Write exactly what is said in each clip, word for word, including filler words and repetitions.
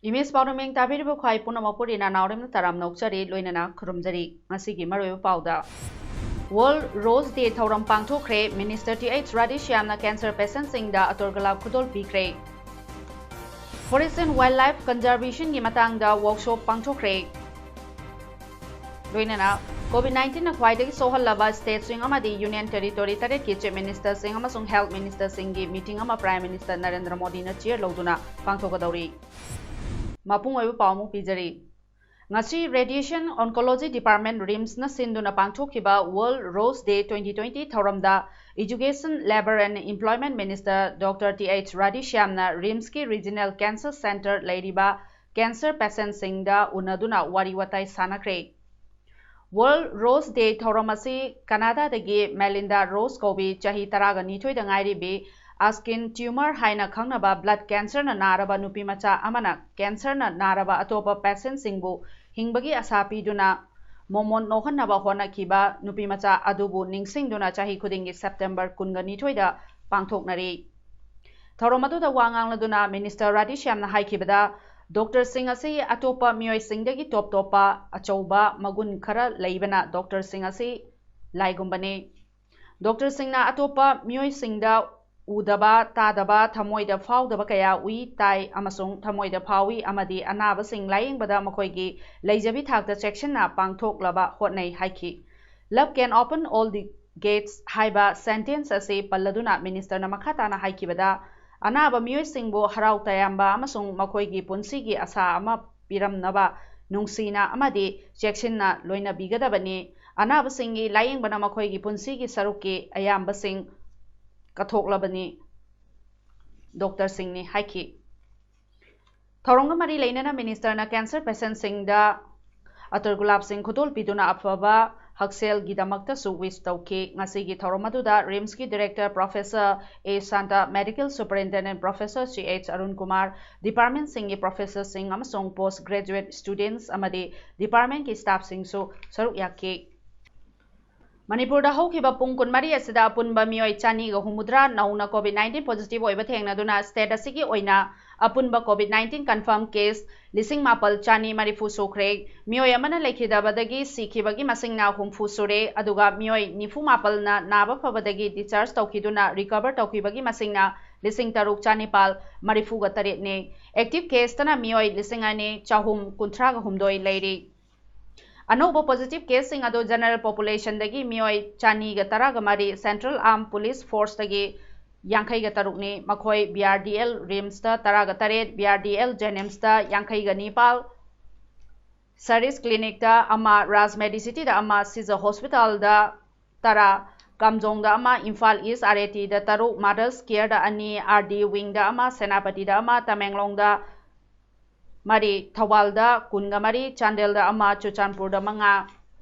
Image ꯄꯥꯎꯗꯝ ꯌꯦꯡ ꯇꯥꯕꯤꯔꯤꯕ ꯈ꯭ꯋꯥꯏ ꯄꯨꯝꯅꯃꯛꯄꯨ ꯔꯤꯅꯥ ꯅꯥꯎꯔꯦꯝꯅ ꯇꯔꯥꯝꯅ ꯑꯣꯛꯆꯔꯤ, ꯂꯣꯏꯅꯅ ꯈꯨꯔꯨꯝꯖꯔꯤ꯫ ꯉꯁꯤꯒꯤ ꯃꯔꯨꯑꯣꯏꯕ ꯄꯥꯎꯗ, World Rose Day ꯊꯧꯔꯝ ꯄꯥꯡꯊꯣꯛꯈ꯭ꯔꯦ꯫ Minister ꯇꯤ ꯑꯩꯆ ꯔꯥꯙꯦꯁ꯭ꯌꯥꯝꯅ cancer patientꯁꯤꯡꯗ ꯑꯇꯔ ꯒꯨꯂꯥꯞ ꯈꯨꯗꯣꯜ ꯄꯤꯈ꯭ꯔꯦ꯫ Forest and Wildlife Conservationꯒꯤ ꯃꯇꯥꯡꯗ workshop ꯄꯥꯡꯊꯣꯛꯈ꯭ꯔꯦ꯫ ꯂꯣꯏꯅꯅ COVID nineteenꯅ ꯈ꯭ꯋꯥꯏꯗꯒꯤ ꯁꯣꯛꯍꯜꯂꯕ stateꯁꯤꯡ ꯑꯃꯗꯤ Union Territory ꯇꯔꯦꯠꯀꯤ Chief Ministerꯁꯤꯡ ꯑꯃꯁꯨꯡ Health Ministerꯁꯤꯡꯒꯤ meeting ꯑꯃ Prime Minister ꯅꯔꯦꯟꯗ꯭ꯔ ꯃꯣꯗꯤꯅ chair ꯂꯧꯗꯨꯅ ꯄꯥꯡꯊꯣꯛꯀꯗꯧꯔꯤ꯫ ꯃꯄꯨꯡ ꯑꯣꯏꯕ ꯄꯥꯎ ꯑꯃꯨꯛ ꯄꯤꯖꯔꯤ꯫ ꯉꯁꯤ Radiation Oncology Department, RIMSꯅ ꯁꯤꯟꯗꯨꯅ ꯄꯥꯡꯊꯣꯛꯈꯤꯕ World Rose Day twenty twenty ꯊꯧꯔꯝꯗ Education, Labour and Employment Minister Doctor T H ꯔꯥꯙꯦꯁ꯭ꯌꯥꯝꯅ RIMSꯀꯤ Regional Cancer Centre ꯂꯩꯔꯤꯕ cancer patientꯁꯤꯡꯗ ꯎꯅꯗꯨꯅ ꯋꯥꯔꯤ ꯋꯥꯇꯥꯏ ꯁꯥꯟꯅꯈ꯭ꯔꯦ꯫ World Rose Day ꯊꯧꯔꯝ ꯑꯁꯤ ꯀꯅꯥꯗꯥꯗꯒꯤ Melinda Rose ꯀꯧꯕꯤ ꯆꯍꯤ ꯇꯔꯥꯒ ꯅꯤꯊꯣꯏꯗ ꯉꯥꯏꯔꯤꯕꯤ Aschin tumor ꯍꯥꯏꯅ ꯈꯪꯅꯕ blood cancerꯅ ꯅꯥꯔꯕ ꯅꯨꯄꯤ ꯃꯆꯥ ꯑꯃꯅ cancerꯅ ꯅꯥꯔꯕ ꯑꯇꯣꯞꯄ patientꯁꯤꯡꯕꯨ ꯍꯤꯡꯕꯒꯤ ꯑꯁꯥ ꯄꯤꯗꯨꯅ ꯃꯣꯃꯣꯟ ꯅꯣꯛꯍꯟꯅꯕ ꯍꯣꯠꯅꯈꯤꯕ ꯅꯨꯄꯤ ꯃꯆꯥ ꯑꯗꯨꯕꯨ ꯅꯤꯡꯁꯤꯡꯗꯨꯅ ꯆꯍꯤ ꯈꯨꯗꯤꯡꯒꯤ September ꯀꯨꯟꯒ ꯅꯤꯊꯣꯏꯗ ꯄꯥꯡꯊꯣꯛꯅꯔꯤ꯫ ꯊꯧꯔꯝ ꯑꯗꯨꯗ ꯋꯥ ꯉꯥꯡꯂꯗꯨꯅ Minister ꯔꯥꯙꯦꯁ꯭ꯌꯥꯝꯅ ꯍꯥꯏꯈꯤꯕꯗ, doctorꯁꯤꯡ ꯑꯁꯤ ꯑꯇꯣꯞꯄ ꯃꯤꯑꯣꯏꯁꯤꯡꯗꯒꯤ ꯇꯣꯞ ꯇꯣꯞꯄ ꯑꯆꯧꯕ ꯃꯒꯨꯟ ꯈꯔ ꯂꯩꯕꯅ doctorꯁꯤꯡ ꯑꯁꯤ ꯂꯥꯏꯒꯨꯝꯕꯅꯤ꯫ Doctorꯁꯤꯡꯅ ꯑꯇꯣꯞꯄ ꯃꯤꯑꯣꯏꯁꯤꯡꯗ ꯎꯗꯕ, ꯇꯥꯗꯕ, ꯊꯃꯣꯏꯗ ꯐꯥꯎꯗꯕ ꯀꯌꯥ ꯎꯏ, ꯇꯥꯏ ꯑꯃꯁꯨꯡ ꯊꯃꯣꯏꯗ ꯐꯥꯎꯏ ꯑꯃꯗꯤ ꯑꯅꯥꯕꯁꯤꯡ ꯂꯥꯌꯦꯡꯕꯗ ꯃꯈꯣꯏꯒꯤ ꯂꯩꯖꯕꯤ ꯊꯥꯛꯇ ꯆꯦꯛꯁꯤꯟꯅ ꯄꯥꯡꯊꯣꯛꯂꯕ ꯍꯣꯠꯅꯩ ꯍꯥꯏꯈꯤ꯫ Love can open all the gates ꯍꯥꯏꯕ sentence ꯑꯁꯤ ꯄꯜꯂꯗꯨꯅ ministerꯅ ꯃꯈꯥ ꯇꯥꯅ ꯍꯥꯏꯈꯤꯕꯗ, ꯑꯅꯥꯕ ꯃꯤꯑꯣꯏꯁꯤꯡꯕꯨ ꯍꯔꯥꯎ ꯇꯌꯥꯝꯕ ꯑꯃꯁꯨꯡ ꯃꯈꯣꯏꯒꯤ ꯄꯨꯟꯁꯤꯒꯤ ꯑꯁꯥ ꯑꯃ ꯄꯤꯔꯝꯅꯕ ꯅꯨꯡꯁꯤꯅ ꯑꯃꯗꯤ ꯆꯦꯛꯁꯤꯟꯅ ꯂꯣꯏꯅꯕꯤꯒꯗꯕꯅꯤ꯫ ꯑꯅꯥꯕꯁꯤꯡꯒꯤ ꯂꯥꯌꯦꯡꯕꯅ ꯃꯈꯣꯏꯒꯤ ꯄꯨꯟꯁꯤꯒꯤ ꯁꯔꯨꯛꯀꯤ ꯑꯌꯥꯝꯕꯁꯤꯡ ꯀꯠꯊꯣꯛꯂꯕꯅꯤ, doctorꯁꯤꯡꯅꯤ ꯍꯥꯏꯈꯤ꯫ ꯊꯧꯔꯝꯒ ꯃꯔꯤ ꯂꯩꯅꯅ ꯃꯤꯅꯤꯁꯇꯔꯅ ꯀꯦꯟꯁꯔ ꯄꯦꯁꯦꯟꯁꯤꯡꯗ ꯑꯇꯔ ꯒꯨꯂꯥꯞꯁꯤꯡ ꯈꯨꯗꯣꯜ ꯄꯤꯗꯨꯅ ꯑꯐꯕ ꯍꯛꯁꯦꯜꯒꯤꯗꯃꯛꯇꯁꯨ ꯋꯤꯁ ꯇꯧꯈꯤ꯫ ꯉꯁꯤꯒꯤ ꯊꯧꯔꯝ ꯑꯗꯨꯗ ꯔꯤꯝꯁꯀꯤ ꯗꯤꯔꯦꯛꯇꯔ ꯄ꯭ꯔꯣꯐꯦꯁꯔ ꯑꯦ ꯁꯥꯟꯇ, ꯃꯦꯗꯤꯀꯦꯜ ꯁꯨꯄꯔꯤꯟꯇꯦꯟꯗꯦꯟꯠ ꯄ꯭ꯔꯣꯐꯦꯁꯔ ꯁꯤ ꯑꯩꯆ ꯑꯔꯨꯟ ꯀꯨꯃꯥꯔ, ꯗꯤꯄꯥꯔꯠꯃꯦꯟꯠꯁꯤꯡꯒꯤ ꯄ꯭ꯔꯣꯐꯦꯁꯔꯁꯤꯡ ꯑꯃꯁꯨꯡ ꯄꯣꯁꯠ ꯒ꯭ꯔꯦꯖꯨꯑꯦꯠ ꯁ꯭ꯇꯨꯗꯦꯟꯠꯁ ꯑꯃꯗꯤ ꯗꯤꯄꯥꯔꯠꯃꯦꯟꯠꯀꯤ ꯁ꯭ꯇꯥꯐꯁꯤꯡꯁꯨ ꯁꯔꯨꯛ ꯌꯥꯈꯤ꯫ ꯃꯅꯤꯄꯨꯔꯗ ꯍꯧꯈꯤꯕ ꯄꯨꯡ ꯀꯨꯟꯃꯔꯤ ꯑꯁꯤꯗ ꯑꯄꯨꯟꯕ ꯃꯤꯑꯣꯏ ꯆꯅꯤꯒ ꯍꯨꯝꯐꯨꯇꯔꯥ ꯅꯧꯅ ꯀꯣꯚꯤꯗ ꯅꯥꯏꯟꯇꯤꯟ ꯄꯣꯖꯤꯇꯤꯚ ꯑꯣꯏꯕ ꯊꯦꯡꯅꯗꯨꯅ ꯁ꯭ꯇꯦꯠ ꯑꯁꯤꯒꯤ ꯑꯣꯏꯅ ꯑꯄꯨꯟꯕ ꯀꯣꯚꯤꯗ ꯅꯥꯏꯟꯇꯤꯟ ꯀꯟꯐꯥꯔꯝ ꯀꯦꯁ ꯂꯤꯁꯤꯡ ꯃꯥꯄꯜ ꯆꯅꯤ ꯃꯔꯤꯐꯨ ꯁꯨꯈ꯭ꯔꯦ꯫ ꯃꯤꯑꯣꯏ ꯑꯃꯅ ꯂꯩꯈꯤꯗꯕꯗꯒꯤ ꯁꯤꯈꯤꯕꯒꯤ ꯃꯁꯤꯡꯅ ꯍꯨꯝꯐꯨ ꯁꯨꯔꯦ, ꯑꯗꯨꯒ ꯃꯤꯑꯣꯏ ꯅꯤꯐꯨ ꯃꯥꯄꯜꯅ ꯅꯥꯕ ꯐꯕꯗꯒꯤ ꯗꯤꯁꯆꯥꯔꯖ ꯇꯧꯈꯤꯗꯨꯅ ꯔꯤꯀꯚꯔ ꯇꯧꯈꯤꯕꯒꯤ ꯃꯁꯤꯡꯅ ꯂꯤꯁꯤꯡ ꯇꯔꯨꯛ ꯆꯅꯤꯄꯥꯜ ꯃꯔꯤꯐꯨꯒ ꯇꯔꯦꯠꯅꯤ꯫ ꯑꯦꯛꯇꯤꯚ ꯀꯦꯁꯇꯅ ꯃꯤꯑꯣꯏ ꯂꯤꯁꯤꯡ ꯑꯅꯤ ꯆꯍꯨꯝ ꯀꯨꯟꯊ꯭ꯔꯥꯒ ꯍꯨꯝꯗꯣꯏ ꯂꯩꯔꯤ꯫ ꯑꯅꯧꯕ ꯄꯣꯖꯤꯇꯤꯚ ꯀꯦꯁꯁꯤꯡ ꯑꯗꯨ ꯖꯦꯅꯔꯦꯜ ꯄꯣꯄꯨꯂꯦꯁꯟꯗꯒꯤ ꯃꯤꯑꯣꯏ ꯆꯅꯤꯒ ꯇꯔꯥꯒ ꯃꯔꯤ, ꯁꯦꯟꯇ꯭ꯔꯦꯜ ꯑꯥꯔꯝ ꯄꯨꯂꯤꯁ ꯐꯣꯔꯁꯇꯒꯤ ꯌꯥꯡꯈꯩꯒ ꯇꯔꯨꯛꯅꯤ꯫ ꯃꯈꯣꯏ ꯕꯤ ꯑꯥꯔ ꯗꯤ ꯑꯦꯜ ꯔꯤꯝꯁꯇ ꯇꯔꯥꯒ ꯇꯔꯦꯠ, ꯕꯤ ꯑꯥꯔ ꯗꯤ ꯑꯦꯜ ꯖꯦꯅꯤꯝꯁꯇ ꯌꯥꯡꯈꯩꯒ ꯅꯤꯄꯥꯜ, ꯁꯔꯤꯁ ꯀ꯭ꯂꯤꯅꯤꯛꯇ ꯑꯃ, ꯔꯥꯖ ꯃꯦꯗꯤꯁꯤꯇꯤꯗ ꯑꯃ, ꯁꯤꯖ ꯍꯣꯁꯄꯤꯇꯥꯜꯗ ꯇꯔꯥ, ꯀꯥꯝꯖꯣꯡꯗ ꯑꯃ, ꯏꯝꯐꯥꯜ ꯏꯁ ꯑꯥꯔ ꯑꯦ ꯇꯤꯗ ꯇꯔꯨꯛ, ꯃꯥꯗꯔꯁ ꯀꯤꯌꯔꯗ ꯑꯅꯤ, ꯑꯥꯔ ꯗꯤ ꯋꯤꯡꯗ ꯑꯃ, ꯁꯦꯅꯥꯄꯇꯤꯗ ꯑꯃ, ꯇꯃꯦꯡꯂꯣꯡꯗ ꯃꯔꯤ, ꯊꯧꯕꯥꯜꯗ ꯀꯨꯟꯒ ꯃꯔꯤ, ꯆꯥꯟꯗꯦꯜꯗ ꯑꯃ, ꯆꯨꯔꯆꯥꯟꯄꯨꯔꯗ ꯃꯉꯥ,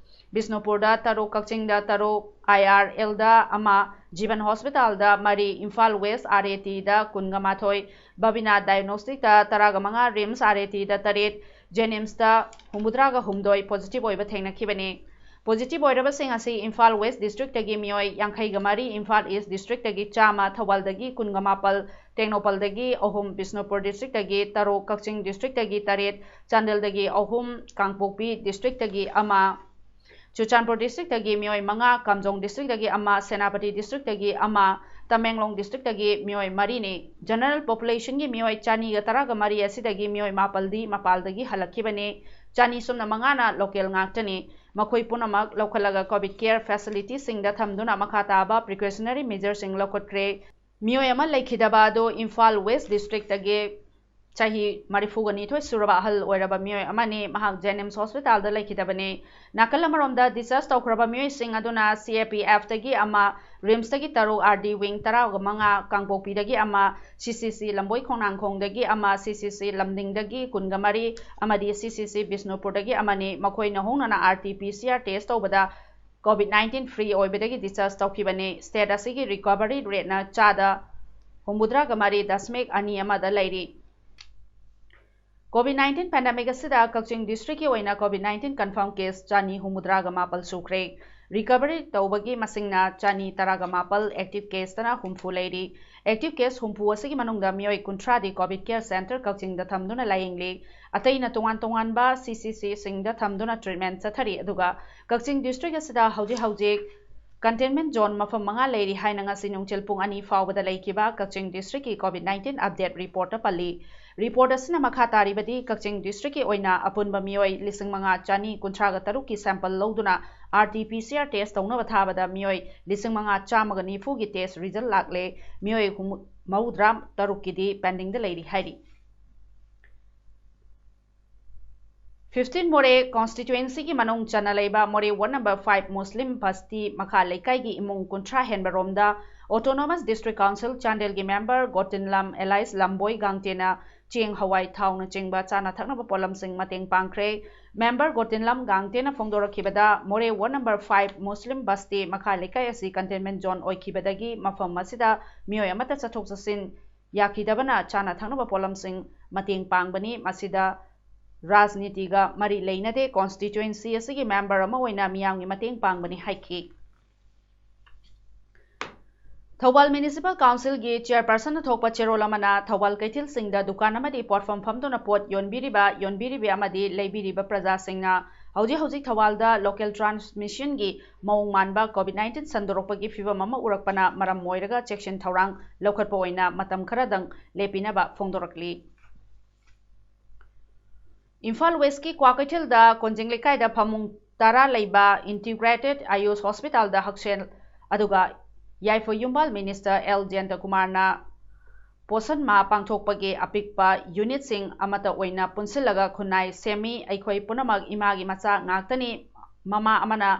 ꯕꯤꯁꯅꯨꯄꯨꯔꯗ ꯇꯔꯨꯛ, ꯀꯛꯆꯤꯡꯗ ꯇꯔꯨꯛ, ꯑꯥꯏ ꯑꯥꯔ ꯑꯦꯜꯗ ꯑꯃ, ꯖꯤꯕꯟ ꯍꯣꯁꯄꯤꯇꯥꯜꯗ ꯃꯔꯤ, ꯏꯝꯐꯥꯜ ꯋꯦꯁ ꯑꯥꯔ ꯑꯦ ꯇꯤꯗ ꯀꯨꯟꯒ ꯃꯥꯊꯣꯏ, ꯕꯕꯤꯅꯥ ꯗꯥꯏꯒꯅꯣꯁꯇꯤꯛꯇ ꯇꯔꯥꯒ ꯃꯉꯥ, ꯔꯤꯝꯁ ꯑꯥꯔ ꯑꯦ ꯇꯤꯗ ꯇꯔꯦꯠ, ꯖꯦꯅꯤꯝꯁꯇ ꯍꯨꯝꯐꯨꯇꯔꯥꯒ ꯍꯨꯝꯗꯣꯏ ꯄꯣꯖꯤꯇꯤꯚ ꯑꯣꯏꯕ ꯊꯦꯡꯅꯈꯤꯕꯅꯤ꯫ ꯄꯣꯖꯤꯇꯤꯚ ꯑꯣꯏꯔꯕꯁꯤꯡ ꯑꯁꯤ ꯏꯝꯐꯥꯜ ꯋꯦꯁ ꯗꯤꯁꯇ꯭ꯔꯤꯛꯇꯒꯤ ꯃꯤꯑꯣꯏ ꯌꯥꯡꯈꯩꯒ ꯃꯔꯤ, ꯏꯝꯐꯥꯜ ꯏꯁ ꯗꯤꯁꯇ꯭ꯔꯤꯛꯇꯒꯤ ꯆꯥꯝꯃ, ꯊꯧꯕꯥꯜꯗꯒꯤ ꯀꯨꯟꯒ ꯃꯥꯄꯜ, ꯇꯦꯡꯅꯧꯄꯜꯗꯒꯤ ꯑꯍꯨꯝ, ꯕꯤꯁꯅꯨꯄꯨꯔ ꯗꯤꯁꯇ꯭ꯔꯤꯛꯇꯒꯤ ꯇꯔꯨꯛ, ꯀꯛꯆꯤꯡ ꯗꯤꯁꯇ꯭ꯔꯤꯛꯇꯒꯤ ꯇꯔꯦꯠ, ꯆꯥꯟꯗꯦꯜꯗꯒꯤ ꯑꯍꯨꯝ, ꯀꯥꯡꯄꯣꯛꯄꯤ ꯗꯤꯁꯇ꯭ꯔꯤꯛꯇꯒꯤ ꯑꯃ, ꯆꯨꯔꯆꯥꯟꯄꯨꯔ ꯗꯤꯁꯇ꯭ꯔꯤꯛꯇꯒꯤ ꯃꯤꯑꯣꯏ ꯃꯉꯥ, ꯀꯥꯝꯖꯣꯡ ꯗꯤꯁꯇ꯭ꯔꯤꯛꯇꯒꯤ ꯑꯃ, ꯁꯦꯅꯥꯄꯇꯤ ꯗꯤꯁꯇ꯭ꯔꯤꯛꯇꯒꯤ ꯑꯃ, ꯇꯃꯦꯡꯂꯣꯡ ꯗꯤꯁꯇ꯭ꯔꯤꯛꯇꯒꯤ ꯃꯤꯑꯣꯏ ꯃꯔꯤꯅꯤ꯫ ꯖꯦꯅꯔꯦꯜ ꯄꯣꯄꯨꯂꯦꯁꯟꯒꯤ ꯃꯤꯑꯣꯏ ꯆꯅꯤꯒ ꯇꯔꯥꯒ ꯃꯔꯤ ꯑꯁꯤꯗꯒꯤ ꯃꯤꯑꯣꯏ ꯃꯥꯄꯜꯗꯤ ꯃꯄꯥꯜꯗꯒꯤ ꯍꯜꯂꯛꯈꯤꯕꯅꯤ꯫ ꯆꯅꯤ ꯁꯨꯞꯅ ꯃꯉꯥꯅ ꯂꯣꯀꯦꯜ ꯉꯥꯛꯇꯅꯤ꯫ ꯃꯈꯣꯏ ꯄꯨꯝꯅꯃꯛ ꯂꯧꯈꯠꯂꯒ ꯀꯣꯚꯤꯗ ꯀꯦꯌꯔ ꯐꯦꯁꯤꯂꯤꯇꯤꯁꯤꯡꯗ ꯊꯝꯗꯨꯅ ꯃꯈꯥ ꯇꯥꯕ ꯄ꯭ꯔꯤꯀꯣꯁꯅꯔꯤ ꯃꯦꯖꯔꯁꯤꯡ ꯂꯧꯈꯠꯈ꯭ꯔꯦ꯫ ꯃꯤꯑꯣꯏ ꯑꯃ ꯂꯩꯈꯤꯗꯕ ꯑꯗꯨ ꯏꯝꯐꯥꯜ ꯋꯦꯁ ꯗꯤꯁꯇ꯭ꯔꯤꯛꯇꯒꯤ ꯆꯍꯤ ꯃꯔꯤꯐꯨꯒ ꯅꯤꯊꯣꯏ ꯁꯨꯔꯕ ꯑꯍꯜ ꯑꯣꯏꯔꯕ ꯃꯤꯑꯣꯏ ꯑꯃꯅꯤ꯫ ꯃꯍꯥꯛ ꯖꯦꯅꯤꯝꯁ ꯍꯣꯁꯄꯤꯇꯥꯜꯗ ꯂꯩꯈꯤꯗꯕꯅꯤ꯫ ꯅꯥꯀꯜ ꯑꯃꯔꯣꯝꯗ, ꯗꯤꯁꯆꯥꯔꯖ ꯇꯧꯈ꯭ꯔꯕ ꯃꯤꯑꯣꯏꯁꯤꯡ ꯑꯗꯨꯅ ꯁꯤ ꯑꯦ ꯄꯤ ꯑꯦꯐꯇꯒꯤ ꯑꯃ, ꯔꯤꯝꯁꯇꯒꯤ ꯇꯔꯨꯛ, ꯑꯥꯔ ꯗꯤ ꯋꯤꯡ ꯇꯔꯥꯃꯉꯥ, ꯀꯥꯡꯄꯣꯛꯄꯤꯗꯒꯤ ꯑꯃ, ꯁꯤ ꯁꯤ ꯁꯤ ꯂꯝꯕꯣꯏ ꯈꯣꯡꯅꯥꯡꯈꯣꯡꯗꯒꯤ ꯑꯃ, ꯁꯤ ꯁꯤ ꯁꯤ ꯂꯝꯗꯤꯡꯗꯒꯤ ꯀꯨꯟꯃꯔꯤ ꯑꯃꯗꯤ ꯁꯤ ꯁꯤ ꯁꯤ ꯕꯤꯁꯅꯨꯄꯨꯔꯗꯒꯤ ꯑꯃꯅꯤ꯫ ꯃꯈꯣꯏꯅ ꯍꯣꯡꯅꯅ R T P C R test ꯇꯧꯕꯗ ꯀꯣꯚꯤꯗ ꯅꯥꯏꯟꯇꯤꯟ ꯐ꯭ꯔꯤ ꯑꯣꯏꯕꯗꯒꯤ ꯗꯤꯁꯆꯥꯔꯖ ꯇꯧꯈꯤꯕꯅꯤ꯫ ꯁ꯭ꯇꯦꯠ ꯑꯁꯤꯒꯤ ꯔꯤꯀꯚꯔꯤ ꯔꯦꯠꯅ ꯆꯥꯗ ꯍꯨꯝꯐꯨꯇꯔꯥꯒ ꯃꯔꯤ ꯗꯁꯃꯤꯛ ꯑꯅꯤ ꯑꯃꯗ ꯂꯩꯔꯤ꯫ ꯀꯣꯚꯤꯗ ꯅꯥꯏꯟꯇꯤꯟ ꯄꯦꯟꯗꯦꯃꯤꯛ ꯑꯁꯤꯗ ꯀꯛꯆꯤꯡ ꯗꯤꯁꯇ꯭ꯔꯤꯛꯀꯤ ꯑꯣꯏꯅ ꯀꯣꯚꯤꯗ ꯅꯥꯏꯟꯇꯤꯟ ꯀꯟꯐꯥꯔꯝ ꯀꯦꯁ ꯆꯅꯤ ꯍꯨꯝꯐꯨꯇꯔꯥꯒ ꯃꯥꯄꯜ ꯁꯨꯈ꯭ꯔꯦ꯫ ꯔꯤꯀꯚꯔꯤ ꯇꯧꯕꯒꯤ ꯃꯁꯤꯡꯅ ꯆꯅꯤ ꯇꯔꯥꯒ ꯃꯥꯄꯜ, ꯑꯦꯛꯇꯤꯚ ꯀꯦꯁꯇꯅ ꯍꯨꯝꯐꯨ ꯂꯩꯔꯤ꯫ ꯑꯦꯛꯇꯤꯚ ꯀꯦꯁ ꯍꯨꯝꯐꯨ ꯑꯁꯤꯒꯤ ꯃꯅꯨꯡꯗ ꯃꯤꯑꯣꯏ ꯀꯨꯟꯊ꯭ꯔꯥꯗꯤ ꯀꯣꯚꯤꯗ ꯀꯦꯌꯔ ꯁꯦꯟꯇꯔ ꯀꯛꯆꯤꯡꯗ ꯊꯝꯗꯨꯅ ꯂꯥꯌꯦꯡꯂꯤ꯫ ꯑꯇꯩꯅ ꯇꯣꯉꯥꯟ ꯇꯣꯉꯥꯟꯕ ꯁꯤ ꯁꯤ ꯁꯤꯁꯤꯡꯗ ꯊꯝꯗꯨꯅ ꯇ꯭ꯔꯤꯠꯃꯦꯟ ꯆꯠꯊꯔꯤ꯫ ꯑꯗꯨꯒ ꯀꯛꯆꯤꯡ ꯗꯤꯁꯇ꯭ꯔꯤꯛ ꯑꯁꯤꯗ ꯍꯧꯖꯤꯛ ꯍꯧꯖꯤꯛ ꯀꯟꯇꯦꯟꯃꯦꯟ ꯖꯣꯟ ꯃꯐꯝ ꯃꯉꯥ ꯂꯩꯔꯤ ꯍꯥꯏꯅ ꯉꯁꯤ ꯅꯨꯡꯊꯤꯜ ꯄꯨꯡ ꯑꯅꯤ ꯐꯥꯎꯕꯗ ꯂꯩꯈꯤꯕ ꯀꯛꯆꯤꯡ ꯗꯤꯁꯇ꯭ꯔꯤꯛꯀꯤ ꯀꯣꯚꯤꯗ ꯅꯥꯏꯟꯇꯤꯟ ꯑꯞꯗꯦꯠ ꯔꯤꯄꯣꯔꯠꯇ ꯄꯜꯂꯤ꯫ ꯔꯤꯄꯣꯔꯠ ꯑꯁꯤꯅ ꯃꯈꯥ ꯇꯥꯔꯤꯕꯗꯤ, ꯀꯛꯆꯤꯡ ꯗꯤꯁꯇ꯭ꯔꯤꯛꯀꯤ ꯑꯣꯏꯅ ꯑꯄꯨꯟꯕ ꯃꯤꯑꯣꯏ ꯂꯤꯁꯤꯡ ꯃꯉꯥ ꯆꯅꯤ ꯀꯨꯟꯊ꯭ꯔꯥꯒ ꯇꯔꯨꯛꯀꯤ ꯁꯦꯝꯄꯜ ꯂꯧꯗꯨꯅ R T P C R test ꯇꯧꯅꯕ ꯊꯥꯕꯗ ꯃꯤꯑꯣꯏ ꯂꯤꯁꯤꯡ ꯃꯉꯥ ꯆꯥꯝꯃꯒ ꯅꯤꯐꯨꯒꯤ ꯇꯦꯁ ꯔꯤꯖꯜ ꯂꯥꯛꯂꯦ꯫ ꯃꯤꯑꯣꯏ ꯍꯨꯝ-, ꯃꯧꯗ꯭ꯔꯥ ꯇꯔꯨꯛꯀꯤꯗꯤ ꯄꯦꯟꯗꯤꯡꯗ ꯂꯩꯔꯤ ꯍꯥꯏꯔꯤ꯫ ꯐꯤꯐꯇꯤꯟ ꯃꯣꯔꯦ ꯀꯣꯟꯁꯇꯤꯇ꯭ꯋꯦꯟꯁꯤꯒꯤ ꯃꯅꯨꯡ ꯆꯟꯅ ꯂꯩꯕ ꯃꯣꯔꯦ ꯋꯥꯔꯗ ꯅꯝꯕꯔ ꯐꯥꯏꯚ ꯃꯨꯁꯂꯤꯝ ꯕꯁꯇꯤ ꯃꯈꯥ ꯂꯩꯀꯥꯏꯒꯤ ꯏꯃꯨꯡ ꯀꯨꯟꯊ꯭ꯔꯥ ꯍꯦꯟꯕ ꯔꯣꯝꯗ ꯑꯣꯇꯣꯅꯣꯃꯁ ꯗꯤꯁꯇ꯭ꯔꯤꯛ ꯀꯥꯎꯟꯁꯤꯜ ꯆꯥꯟꯗꯦꯜꯒꯤ ꯃꯦꯝꯕꯔ ꯒꯣꯇꯤꯟꯂꯝ ꯑꯦꯂꯥꯏꯁ ꯂꯝꯕꯣꯏ ꯒꯥꯡꯇꯦꯅ ꯆꯦꯡ, ꯍꯋꯥꯏ, ꯊꯥꯎꯅꯆꯤꯡꯕ ꯆꯥꯅ ꯊꯛꯅꯕ ꯄꯣꯠꯂꯝꯁꯤꯡ ꯃꯇꯦꯡ ꯄꯥꯡꯈ꯭ꯔꯦ꯫ ꯃꯦꯝꯕꯔ ꯒꯣꯇꯤꯟꯂꯝ ꯒꯥꯡꯇꯦꯅ ꯐꯣꯡꯗꯣꯔꯛꯈꯤꯕꯗ, ꯃꯣꯔꯦ ꯋꯥꯔꯗ ꯅꯝꯕꯔ ꯐꯥꯏꯚ ꯃꯨꯁꯂꯤꯝ ꯕꯁꯇꯤ ꯃꯈꯥ ꯂꯩꯀꯥꯏ ꯑꯁꯤ ꯀꯟꯇꯦꯟꯃꯦꯟ ꯖꯣꯟ ꯑꯣꯏꯈꯤꯕꯗꯒꯤ ꯃꯐꯝ ꯑꯁꯤꯗ ꯃꯤꯑꯣꯏ ꯑꯃꯠꯇ ꯆꯠꯊꯣꯛ ꯆꯠꯁꯤꯟ ꯌꯥꯈꯤꯗꯕꯅ ꯆꯥꯅ ꯊꯛꯅꯕ ꯄꯣꯠꯂꯝꯁꯤꯡ ꯃꯇꯦꯡ ꯄꯥꯡꯕꯅꯤ꯫ ꯃꯁꯤꯗ ꯔꯥꯖꯅꯤꯇꯤꯒ ꯃꯔꯤ ꯂꯩꯅꯗꯦ꯫ ꯀꯣꯟꯁꯇꯤꯇ꯭ꯋꯦꯟꯁꯤ ꯑꯁꯤꯒꯤ ꯃꯦꯝꯕꯔ ꯑꯃ ꯑꯣꯏꯅ ꯃꯤꯌꯥꯝꯒꯤ ꯃꯇꯦꯡ ꯄꯥꯡꯕꯅꯤ ꯍꯥꯏꯈꯤ꯫ ꯊꯧꯕꯥꯜ ꯃ꯭ꯌꯨꯅꯤꯁꯤꯄꯥꯜ ꯀꯥꯎꯟꯁꯤꯜꯒꯤ ꯆꯦꯌꯔꯄꯔꯁꯟꯅ ꯊꯣꯛꯄ ꯆꯦꯔꯣꯜ ꯑꯃꯅ ꯊꯧꯕꯥꯜ ꯀꯩꯊꯦꯜꯁꯤꯡꯗ ꯗꯨꯀꯥꯟ ꯑꯃꯗꯤ ꯄꯣꯠꯐꯝ ꯐꯝꯗꯨꯅ ꯄꯣꯠ ꯌꯣꯟꯕꯤꯔꯤꯕ, ꯌꯣꯟꯕꯤꯔꯤꯕꯤ ꯑꯃꯗꯤ ꯂꯩꯕꯤꯔꯤꯕ ꯄ꯭ꯔꯖꯥꯁꯤꯡꯅ ꯍꯧꯖꯤꯛ ꯍꯧꯖꯤꯛ ꯊꯧꯕꯥꯜꯗ ꯂꯣꯀꯦꯜ ꯇ꯭ꯔꯥꯟꯁꯃꯤꯁꯟꯒꯤ ꯃꯑꯣꯡ ꯃꯥꯟꯕ ꯀꯣꯚꯤꯗ ꯅꯥꯏꯟꯇꯤꯟ ꯁꯟꯗꯣꯔꯛꯄꯒꯤ ꯐꯤꯚꯝ ꯑꯃ ꯎꯔꯛꯄꯅ ꯃꯔꯝ ꯑꯣꯏꯔꯒ ꯆꯦꯛꯁꯤꯟ ꯊꯧꯔꯥꯡ ꯂꯧꯈꯠꯄ ꯑꯣꯏꯅ ꯃꯇꯝ ꯈꯔꯗꯪ ꯂꯦꯞꯄꯤꯅꯕ ꯐꯣꯡꯗꯣꯔꯛꯂꯤ꯫ ꯏꯝꯐꯥꯜ ꯋꯦꯁꯀꯤ ꯀ꯭ꯋꯥꯀꯩꯊꯦꯜꯗ ꯀꯣꯟꯖꯤꯡ ꯂꯩꯀꯥꯏꯗ ꯐꯃꯨꯡ ꯇꯔꯥ ꯂꯩꯕ ꯏꯟꯇꯤꯒ꯭ꯔꯦꯇꯦꯗ ꯑꯌꯨꯁ ꯍꯣꯁꯄꯤꯇꯥꯜꯗ ꯍꯛꯁꯦꯜ ꯑꯗꯨꯒ ꯌꯥꯏꯐ ꯌꯨꯝꯕꯥꯜ ꯃꯤꯅꯤꯁꯇꯔ ꯑꯦꯜ ꯖꯌꯟꯇꯀꯨꯃꯥꯔꯅ ꯄꯣꯁꯟ ꯃꯥꯍ ꯄꯥꯡꯊꯣꯛꯄꯒꯤ ꯑꯄꯤꯛꯄ ꯌꯨꯅꯤꯠꯁꯤꯡ ꯑꯃꯠꯇ ꯑꯣꯏꯅ ꯄꯨꯟꯁꯤꯜꯂꯒ ꯈꯨꯟꯅꯥꯏ ꯁꯦꯝꯃꯤ꯫ ꯑꯩꯈꯣꯏ ꯄꯨꯝꯅꯃꯛ ꯏꯃꯥꯒꯤ ꯃꯆꯥ ꯉꯥꯛꯇꯅꯤ꯫ ꯃꯃꯥ ꯑꯃꯅ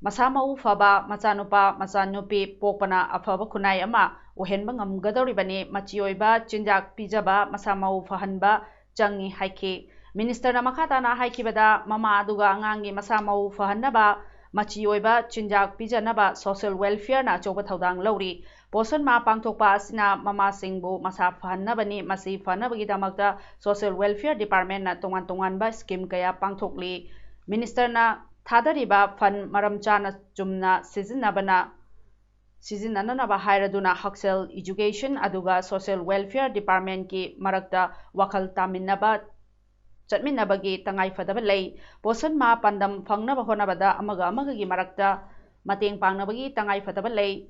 ꯃꯁꯥ ꯃꯎ ꯐꯕ ꯃꯆꯥꯅꯨꯄꯥ ꯃꯆꯥꯅꯨꯄꯤ ꯄꯣꯛꯄꯅ ꯑꯐꯕ ꯈꯨꯟꯅꯥꯏ ꯑꯃ ꯑꯣꯏꯍꯟꯕ ꯉꯝꯒꯗꯧꯔꯤꯕꯅꯤ꯫ ꯃꯆꯤ ꯑꯣꯏꯕ ꯆꯤꯟꯖꯥꯛ ꯄꯤꯖꯕ, ꯃꯁꯥ ꯃꯎ ꯐꯍꯟꯕ ꯆꯪꯏ ꯍꯥꯏꯈꯤ꯫ ꯃꯤꯅꯤꯁꯇꯔꯅ ꯃꯈꯥ ꯇꯥꯅ ꯍꯥꯏꯈꯤꯕꯗ, ꯃꯃꯥ ꯑꯗꯨꯒ ꯑꯉꯥꯡꯒꯤ ꯃꯁꯥ ꯃꯎ ꯐꯍꯟꯅꯕ, ꯃꯆꯤ ꯑꯣꯏꯕ ꯆꯤꯟꯖꯥꯛ ꯄꯤꯖꯅꯕ social welfareꯅ ꯑꯆꯧꯕ ꯊꯧꯗꯥꯡ ꯂꯧꯔꯤ꯫ ꯄꯣꯁꯟ ꯃꯥ ꯄꯥꯡꯊꯣꯛꯄ ꯑꯁꯤꯅ ꯃꯃꯥꯁꯤꯡꯕꯨ ꯃꯁꯥ ꯐꯍꯟꯅꯕꯅꯤ꯫ ꯃꯁꯤ ꯐꯅꯕꯒꯤꯗꯃꯛꯇ social welfare departmentꯅ ꯇꯣꯉꯥꯟ ꯇꯣꯉꯥꯟꯕ scheme ꯀꯌꯥ ꯄꯥꯡꯊꯣꯛꯂꯤ꯫ ꯃꯤꯅꯤꯁꯇꯔꯅ ꯊꯥꯗꯔꯤꯕ fund ꯃꯔꯝ ꯆꯥꯅ ꯆꯨꯝꯅ ꯁꯤꯖꯤꯟꯅꯕꯅ, ꯁꯤꯖꯤꯟꯅꯅꯅꯕ ꯍꯥꯏꯔꯗꯨꯅ ꯍꯛꯁꯦꯜ, education ꯑꯗꯨꯒ social welfare departmentꯀꯤ ꯃꯔꯛꯇ ꯋꯥꯈꯜ ꯇꯥꯃꯤꯟꯅꯕ ꯆꯠꯃꯤꯟꯅꯕꯒꯤ ꯇꯉꯥꯏꯐꯗꯕ ꯂꯩ꯫ ꯄꯣꯁꯟ ꯃꯥ ꯄꯥꯟꯗꯝ ꯐꯪꯅꯕ ꯍꯣꯠꯅꯕꯗ ꯑꯃꯒ ꯑꯃꯒꯒꯤ ꯃꯔꯛꯇ ꯃꯇꯦꯡ ꯄꯥꯡꯅꯕꯒꯤ ꯇꯉꯥꯏꯐꯗꯕ ꯂꯩ꯫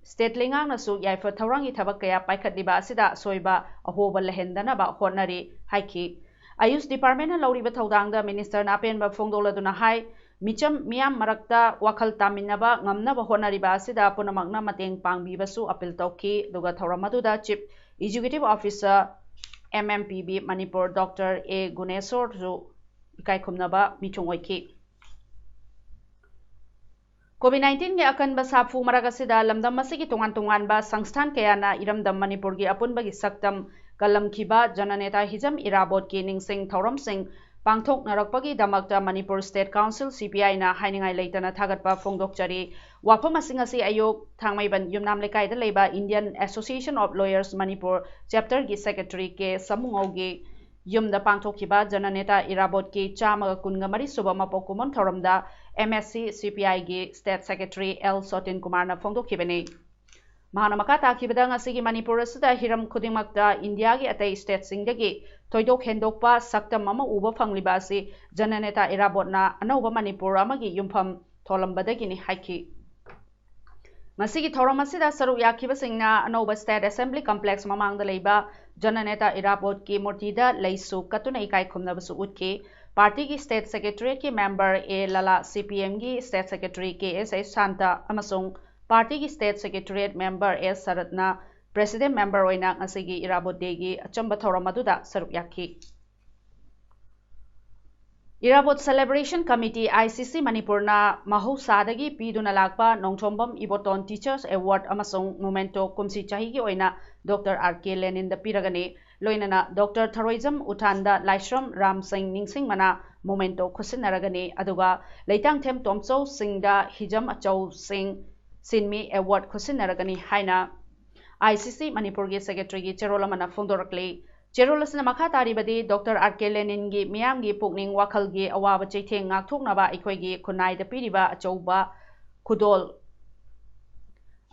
State ꯂꯩꯉꯥꯛꯅꯁꯨ ꯌꯥꯏꯐ ꯊꯧꯔꯥꯡꯒꯤ ꯊꯕꯛ ꯀꯌꯥ ꯄꯥꯏꯈꯠꯂꯤꯕ ꯑꯁꯤꯗ ꯑꯁꯣꯏꯕ ꯑꯍꯣꯕ ꯂꯩꯍꯟꯗꯅꯕ ꯍꯣꯠꯅꯔꯤ ꯍꯥꯏꯈꯤ꯫ ꯑꯌꯨꯁ departmentꯅ ꯂꯧꯔꯤꯕ ꯊꯧꯗꯥꯡꯗ ꯃꯤꯅꯤꯁꯇꯔꯅ ꯑꯄꯦꯟꯕ ꯐꯣꯡꯗꯣꯛꯂꯗꯨꯅ ꯍꯥꯏ, ꯃꯤꯆꯝ ꯃꯤꯌꯥꯝ ꯃꯔꯛꯇ ꯋꯥꯈꯜ ꯇꯥꯃꯤꯟꯅꯕ ꯉꯝꯅꯕ ꯍꯣꯠꯅꯔꯤꯕ ꯑꯁꯤꯗ ꯄꯨꯝꯅꯃꯛꯅ ꯃꯇꯦꯡ ꯄꯥꯡꯕꯤꯕꯁꯨ appeal ꯇꯧꯈꯤ꯫ ꯑꯗꯨꯒ ꯊꯧꯔꯝ ꯑꯗꯨꯗ Chief Executive Officer, M M P B Manipur, Doctor A Guneswarꯁꯨ ꯏꯀꯥꯏ ꯈꯨꯝꯅꯕ ꯃꯤꯊꯨꯡ ꯑꯣꯏꯈꯤ꯫ COVID nineteenꯒꯤ ꯑꯀꯟꯕ ꯁꯥꯐꯨ ꯃꯔꯛ ꯑꯁꯤꯗ ꯂꯝꯗꯝ ꯑꯁꯤꯒꯤ ꯇꯣꯉꯥꯟ ꯇꯣꯉꯥꯟꯕ ꯁꯪꯁꯊꯥꯟ ꯀꯌꯥꯅ ꯏꯔꯝꯗꯝ ꯃꯅꯤꯄꯨꯔꯒꯤ ꯑꯄꯨꯟꯕꯒꯤ ꯁꯛꯇꯝ ꯀꯜꯂꯝꯈꯤꯕ ꯖꯅꯅꯦꯇꯥ ꯍꯤꯖꯝ ꯏꯔꯥꯕꯣꯠꯀꯤ ꯅꯤꯡꯁꯤꯡ ꯊꯧꯔꯝꯁꯤꯡ ꯄꯥꯡꯊꯣꯛꯅꯔꯛꯄꯒꯤ ꯗꯃꯛꯇ Manipur State Council, C P Iꯅ ꯍꯥꯏꯅꯤꯡꯉꯥꯏ ꯂꯩꯇꯅ ꯊꯥꯒꯠꯄ ꯐꯣꯡꯗꯣꯛꯆꯔꯤ꯫ ꯋꯥꯐꯝ ꯑꯁꯤꯡ ꯑꯁꯤ ꯑꯌꯨꯛ ꯊꯥꯡꯃꯩꯕꯟ ꯌꯨꯝꯅꯥꯝ ꯂꯩꯀꯥꯏꯗ ꯂꯩꯕ Indian Association of Lawyers Manipur Chapterꯒꯤ Secretary ꯀꯦ ꯁꯃꯨꯉꯧꯒꯤ ꯌꯨꯝꯗ ꯄꯥꯡꯊꯣꯛꯈꯤꯕ ꯖꯅꯅꯦꯇꯥ ꯏꯔꯥꯕꯣꯠꯀꯤ ꯆꯥꯝꯃꯒ ꯀꯨꯟꯒ ꯃꯔꯤ ꯁꯨꯕ ꯃꯄꯣꯛ ꯀꯨꯝꯑꯣꯟ ꯊꯧꯔꯝꯗ M S C C P Iꯒꯤ State Secretary L ꯁꯣꯇꯤꯟ ꯀꯨꯃꯥꯔꯅ ꯐꯣꯡꯗꯣꯛꯈꯤꯕꯅꯤ꯫ ꯃꯍꯥꯛꯅ ꯃꯈꯥ ꯇꯥꯈꯤꯕꯗ, ꯉꯁꯤꯒꯤ ꯃꯅꯤꯄꯨꯔ ꯑꯁꯤꯗ ꯍꯤꯔꯝ ꯈꯨꯗꯤꯡꯃꯛꯇ ꯏꯟꯗꯤꯌꯥꯒꯤ ꯑꯇꯩ stateꯁꯤꯡꯗꯒꯤ ꯊꯣꯏꯗꯣꯛ ꯍꯦꯟꯗꯣꯛꯄ ꯁꯛꯇꯝ ꯑꯃ ꯎꯕ ꯐꯪꯂꯤꯕ ꯑꯁꯤ ꯖꯅꯅꯦꯇꯥ ꯏꯔꯥꯕꯣꯠꯅ ꯑꯅꯧꯕ ꯃꯅꯤꯄꯨꯔ ꯑꯃꯒꯤ ꯌꯨꯝꯐꯝ ꯊꯣꯜꯂꯝꯕꯗꯒꯤꯅꯤ ꯍꯥꯏꯈꯤ꯫ ꯉꯁꯤꯒꯤ ꯊꯧꯔꯝ ꯑꯁꯤꯗ ꯁꯔꯨꯛ ꯌꯥꯈꯤꯕꯁꯤꯡꯅ ꯑꯅꯧꯕ State Assembly Complex ꯃꯃꯥꯡꯗ ꯂꯩꯕ ꯖꯅꯅꯦꯇꯥ ꯏꯔꯥꯕꯣꯠꯀꯤ ꯃꯨꯔꯇꯤꯗ ꯂꯩꯁꯨ ꯀꯠꯇꯨꯅ ꯏꯀꯥꯏ ꯈꯨꯝꯅꯕꯁꯨ ꯎꯠꯈꯤ꯫ ꯄꯥꯔꯇꯤꯒꯤ State Secretariatꯀꯤ member A ꯂꯂꯥ, C P Mꯒꯤ State Secretary K S S Santa ꯑꯃꯁꯨꯡ ꯄꯥꯔꯇꯤꯒꯤ State Secretariat member S ꯁꯔꯠꯅ President member ꯑꯣꯏꯅ ꯉꯁꯤꯒꯤ ꯏꯔꯥꯕꯣꯠ Dayꯒꯤ ꯑꯆꯝꯕ ꯊꯧꯔꯝ ꯑꯗꯨꯗ ꯁꯔꯨꯛ ꯌꯥꯈꯤ꯫ ꯏꯔꯥꯕꯣꯠ Celebration Committee, I C C Manipurꯅ ꯃꯍꯧꯁꯥꯗꯒꯤ ꯄꯤꯗꯨꯅ ꯂꯥꯛꯄ ꯅꯣꯡꯊꯣꯝꯕꯝ ꯏꯕꯣꯇꯣꯟ Teachers Award ꯑꯃꯁꯨꯡ Memento ꯀꯨꯝꯁꯤ ꯆꯍꯤꯒꯤ ꯑꯣꯏꯅ Doctor R K Leninꯗ ꯄꯤꯔꯒꯅꯤ꯫ ꯂꯣꯏꯅꯅ Doctor ꯊꯔꯣꯏꯖꯝ ꯎꯊꯥꯟꯗ ꯂꯥꯏꯁ꯭ꯔꯝ ꯔꯥꯝ ꯁꯤꯡ ꯅꯤꯡꯁꯤꯡ ꯃꯅꯥ Memento ꯈꯨꯠꯁꯤꯟꯅꯔꯒꯅꯤ꯫ ꯑꯗꯨꯒ ꯂꯩꯇꯥꯡꯊꯦꯝ ꯇꯣꯝꯆꯧ ꯁꯤꯡꯗ ꯍꯤꯖꯝ ꯑꯆꯧ ꯁꯤꯡ ꯁꯤꯟꯃꯤ Award ꯈꯨꯠꯁꯤꯟꯅꯔꯒꯅꯤ ꯍꯥꯏꯅ I C C ꯃꯅꯤꯄꯨꯔꯒꯤ Secretaryꯒꯤ ꯆꯦꯔꯣꯜ ꯑꯃꯅ ꯐꯣꯡꯗꯣꯔꯛꯂꯤ꯫ ꯆꯦꯔꯣꯜ ꯑꯁꯤꯅ ꯃꯈꯥ ꯇꯥꯔꯤꯕꯗꯤ, Doctor R K Leninꯒꯤ ꯃꯤꯌꯥꯝꯒꯤ ꯄꯨꯛꯅꯤꯡ ꯋꯥꯈꯜꯒꯤ ꯑꯋꯥꯕ ꯆꯩꯊꯦꯡ ꯉꯥꯛꯊꯣꯛꯅꯕ ꯑꯩꯈꯣꯏꯒꯤ ꯈꯨꯟꯅꯥꯏꯗ ꯄꯤꯔꯤꯕ ꯑꯆꯧꯕ ꯈꯨꯗꯣꯜ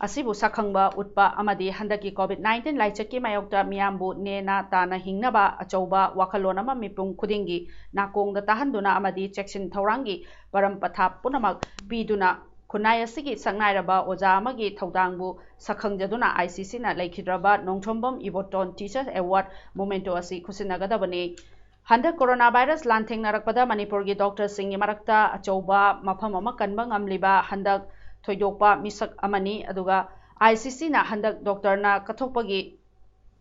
ꯑꯁꯤꯕꯨ ꯁꯛꯈꯪꯕ ꯎꯠꯄ ꯑꯃꯗꯤ ꯍꯟꯗꯛꯀꯤ COVID nineteen ꯂꯥꯏꯆꯠꯀꯤ ꯃꯥꯌꯣꯛꯇ ꯃꯤꯌꯥꯝꯕꯨ ꯅꯦꯅꯥ ꯇꯥꯅ ꯍꯤꯡꯅꯕ ꯑꯆꯧꯕ ꯋꯥꯈꯜꯂꯣꯟ ꯑꯃ ꯃꯤꯄꯨꯝ ꯈꯨꯗꯤꯡꯒꯤ ꯅꯥꯀꯣꯡꯗ ꯇꯥꯍꯟꯗꯨꯅ ꯑꯃꯗꯤ ꯆꯦꯛꯁꯤꯟ ꯊꯧꯔꯥꯡꯒꯤ ꯄꯔꯝ ꯄꯊꯥꯞ ꯄꯨꯝꯅꯃꯛ ꯄꯤꯗꯨꯅ ꯈꯨꯟꯅꯥꯏ ꯑꯁꯤꯒꯤ ꯁꯛꯅꯥꯏꯔꯕ ꯑꯣꯖꯥ ꯑꯃꯒꯤ ꯊꯧꯗꯥꯡꯕꯨ ꯁꯛꯈꯪꯖꯗꯨꯅ I C Cꯅ ꯂꯩꯈꯤꯗ꯭ꯔꯕ Nongthombam Iboton Teachers Award Memento ꯑꯁꯤ ꯈꯨꯠꯁꯤꯟꯅꯒꯗꯕꯅꯤ꯫ ꯍꯟꯗꯛ ꯀꯣꯔꯣꯅꯥ ꯚꯥꯏꯔꯁ ꯂꯥꯟꯊꯦꯡꯅꯔꯛꯄꯗ ꯃꯅꯤꯄꯨꯔꯒꯤ doctorꯁꯤꯡꯒꯤ ꯃꯔꯛꯇ ꯑꯆꯧꯕ ꯃꯐꯝ ꯑꯃ ꯀꯟꯕ ꯉꯝꯂꯤꯕ ꯍꯟꯗꯛ ꯊꯣꯏꯗꯣꯛꯄ ꯃꯤꯁꯛ ꯑꯃꯅꯤ꯫ ꯑꯗꯨꯒ I C Cꯅ ꯍꯟꯗꯛ doctorꯅ ꯀꯠꯊꯣꯛꯄꯒꯤ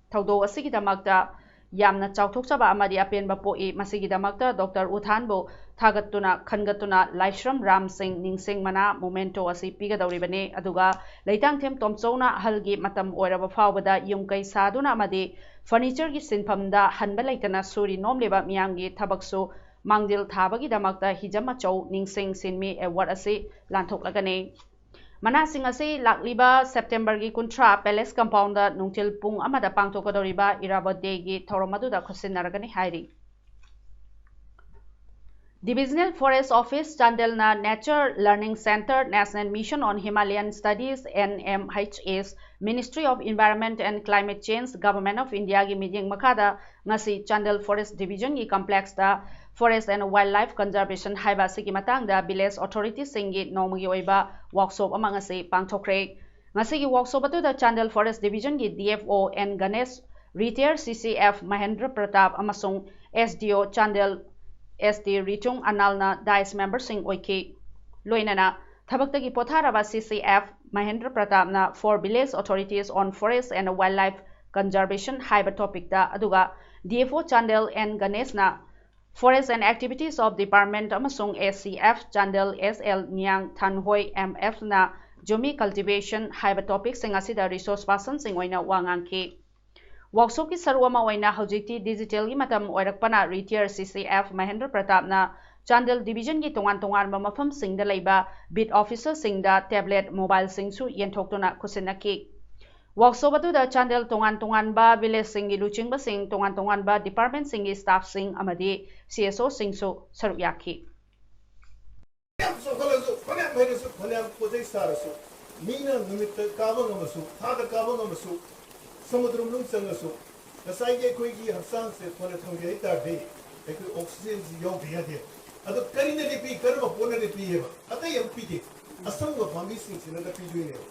ꯊꯧꯗꯣꯛ ꯑꯁꯤꯒꯤꯗꯃꯛꯇ ꯌꯥꯝꯅ ꯆꯥꯎꯊꯣꯛꯆꯕ ꯑꯃꯗꯤ ꯑꯄꯦꯟꯕ ꯄꯣꯛꯏ꯫ ꯃꯁꯤꯒꯤꯗꯃꯛꯇ Doctor ꯎꯊꯥꯟꯕꯨ ꯊꯥꯒꯠꯇꯨꯅ ꯈꯟꯒꯠꯇꯨꯅ ꯂꯥꯏꯁ꯭ꯔꯝ ꯔꯥꯝ ꯁꯤꯡ ꯅꯤꯡꯁꯤꯡ ꯃꯅꯥ Memento ꯑꯁꯤ ꯄꯤꯒꯗꯧꯔꯤꯕꯅꯤ꯫ ꯑꯗꯨꯒ ꯂꯩꯇꯥꯡꯊꯦꯝ ꯇꯣꯝꯆꯧꯅ ꯑꯍꯜꯒꯤ ꯃꯇꯝ ꯑꯣꯏꯔꯕ ꯐꯥꯎꯕꯗ ꯌꯨꯝ ꯀꯩ ꯁꯥꯗꯨꯅ ꯑꯃꯗꯤ furnitureꯒꯤ ꯁꯤꯟꯐꯝꯗ ꯍꯟꯕ ꯂꯩꯇꯅ ꯁꯨꯔꯤ ꯅꯣꯝꯂꯤꯕ ꯃꯤꯌꯥꯝꯒꯤ ꯊꯕꯛꯁꯨ ꯃꯥꯡꯖꯤꯜ ꯊꯥꯕꯒꯤꯗꯃꯛꯇ ꯍꯤꯖꯝ ꯑꯆꯧ ꯅꯤꯡꯁꯤꯡ ꯁꯤꯟꯃꯤ Award ꯑꯁꯤ ꯂꯥꯟꯊꯣꯛꯂꯒꯅꯤ꯫ ꯃꯅꯥꯁꯤꯡ ꯑꯁꯤ ꯂꯥꯛꯂꯤꯕ Septemberꯒꯤ ꯀꯨꯟꯊ꯭ꯔꯥ Palace Compoundꯗ ꯅꯨꯡꯊꯤꯜ ꯄꯨꯡ ꯑꯃꯗ ꯄꯥꯡꯊꯣꯛꯀꯗꯧꯔꯤꯕ ꯏꯔꯥꯕꯣꯠ Dayꯒꯤ ꯊꯧꯔꯝ ꯑꯗꯨꯗ ꯈꯨꯠꯁꯤꯟꯅꯔꯒꯅꯤ ꯍꯥꯏꯔꯤ꯫ Divisional Forest Office ꯆꯥꯟꯗꯦꯜꯅ Nature Learning Centre, National Mission on Himalayan Studies, N M H S, Ministry of Environment and Climate Change, Government of Indiaꯒꯤ ꯃꯤꯠꯌꯦꯡ ꯃꯈꯥꯗ ꯉꯁꯤ Chandel Forest Divisionꯒꯤ complexꯇ Forest and Wildlife Conservation ꯍꯥꯏꯕ ꯑꯁꯤꯒꯤ ꯃꯇꯥꯡꯗ village authorityꯁꯤꯡꯒꯤ ꯅꯣꯡꯃꯒꯤ ꯑꯣꯏꯕ workshop ꯑꯃ ꯉꯁꯤ ꯄꯥꯡꯊꯣꯛꯈ꯭ꯔꯦ꯫ ꯉꯁꯤꯒꯤ workshop ꯑꯗꯨꯗ Chandel Forest Divisionꯒꯤ D F O N Ganesh, Retired C C F Mahendra Pratap ꯑꯃꯁꯨꯡ S D O Chandel S T ꯔꯤꯆꯨꯡ ꯑꯅꯥꯜꯅ dais memberꯁꯤꯡ ꯑꯣꯏꯈꯤ꯫ ꯂꯣꯏꯅꯅ ꯊꯕꯛꯇꯒꯤ ꯄꯣꯊꯥꯔꯕ C C F Mahendra ꯄ꯭ꯔꯇꯥꯞꯅ For Village Authorities on Forest and Wildlife Conservation ꯍꯥꯏꯕ topicꯇ, ꯑꯗꯨꯒ D F O Chandel N ꯒꯅꯦꯁꯅ Forest and Activities of Department ꯑꯃꯁꯨꯡ A C F Chandel S L ꯅꯤꯌꯥꯡ ꯊꯥꯟꯍꯣꯏ M F ꯅ Jhumi Cultivation ꯍꯥꯏꯕ topic ꯁꯤꯡ ꯑꯁꯤꯗ resource person ꯁꯤꯡ ꯑꯣꯏꯅ ꯋꯥ ꯉꯥꯡꯈꯤ꯫ Workshop ꯀꯤ ꯁꯔꯨꯛ ꯑꯃ ꯑꯣꯏꯅ ꯍꯧꯖꯤꯛꯇꯤ digital ꯒꯤ ꯃꯇꯝ ꯑꯣꯏꯔꯛꯄꯅ retired C C F Mahendra ꯄ꯭ꯔꯇꯥꯞꯅ Chandel division ꯒꯤ ꯇꯣꯉꯥꯟ ꯇꯣꯉꯥꯟꯕ ꯃꯐꯝꯁꯤꯡꯗ ꯂꯩꯕ beat officer ꯁꯤꯡꯗ tablet, mobile ꯁꯤꯡꯁꯨ ꯌꯦꯟꯊꯣꯛꯇꯨꯅ ꯈꯨꯠꯁꯤꯟꯅꯈꯤ꯫ Workshop ꯑꯗꯨꯗ ꯆꯥꯟꯗꯦꯜ ꯇꯣꯉꯥꯟ ꯇꯣꯉꯥꯟꯕ village ꯁꯤꯡꯒꯤ ꯂꯨꯆꯤꯡꯕꯁꯤꯡ, ꯇꯣꯉꯥꯟ ꯇꯣꯉꯥꯟꯕ department ꯁꯤꯡꯒꯤ staff ꯁꯤꯡ ꯑꯃꯗꯤ C S O ꯁꯤꯡꯁꯨ ꯁꯔꯨꯛ ꯌꯥꯈꯤ꯫ ꯌꯥꯝ ꯆꯥꯎꯈꯠꯂꯁꯨ, ꯐꯅꯌꯥꯝ ꯍꯩꯔꯁꯨ, ꯐꯅꯌꯥꯝ ꯄꯣꯠ ꯆꯩ ꯁꯥꯔꯁꯨ, ꯃꯤꯅ ꯅꯨꯃꯤꯠꯇ ꯀꯥꯕ ꯉꯝꯃꯁꯨ, ꯊꯥꯗ ꯀꯥꯕ ꯉꯝꯃꯁꯨ, ꯁꯃꯨꯗ꯭ꯔ ꯃꯅꯨꯡ ꯆꯪꯉꯁꯨ, ꯉꯁꯥꯏꯒꯤ ꯑꯩꯈꯣꯏꯒꯤ ꯍꯛꯆꯥꯡꯁꯦ ꯐꯅ ꯊꯝꯒꯦ ꯍꯥꯏ ꯇꯥꯔꯗꯤ ꯑꯩꯈꯣꯏ oxygen ꯁꯤ ꯌꯥꯎꯗ ꯌꯥꯗꯦ꯫ ꯑꯗꯣ ꯀꯔꯤꯅ ꯂꯦꯞꯄꯤ? ꯀꯔꯝꯕ ꯄꯣꯠꯅ ꯂꯦꯞꯄꯤ ꯍꯥꯏꯕ? ꯑꯇꯩ ꯑꯃ ꯄꯤꯗꯦ꯫ ꯑꯁꯪꯕ ꯄꯥꯝꯕꯤꯁꯤꯡꯁꯤꯅ ꯄꯤꯗꯣꯏꯅꯦꯕ꯫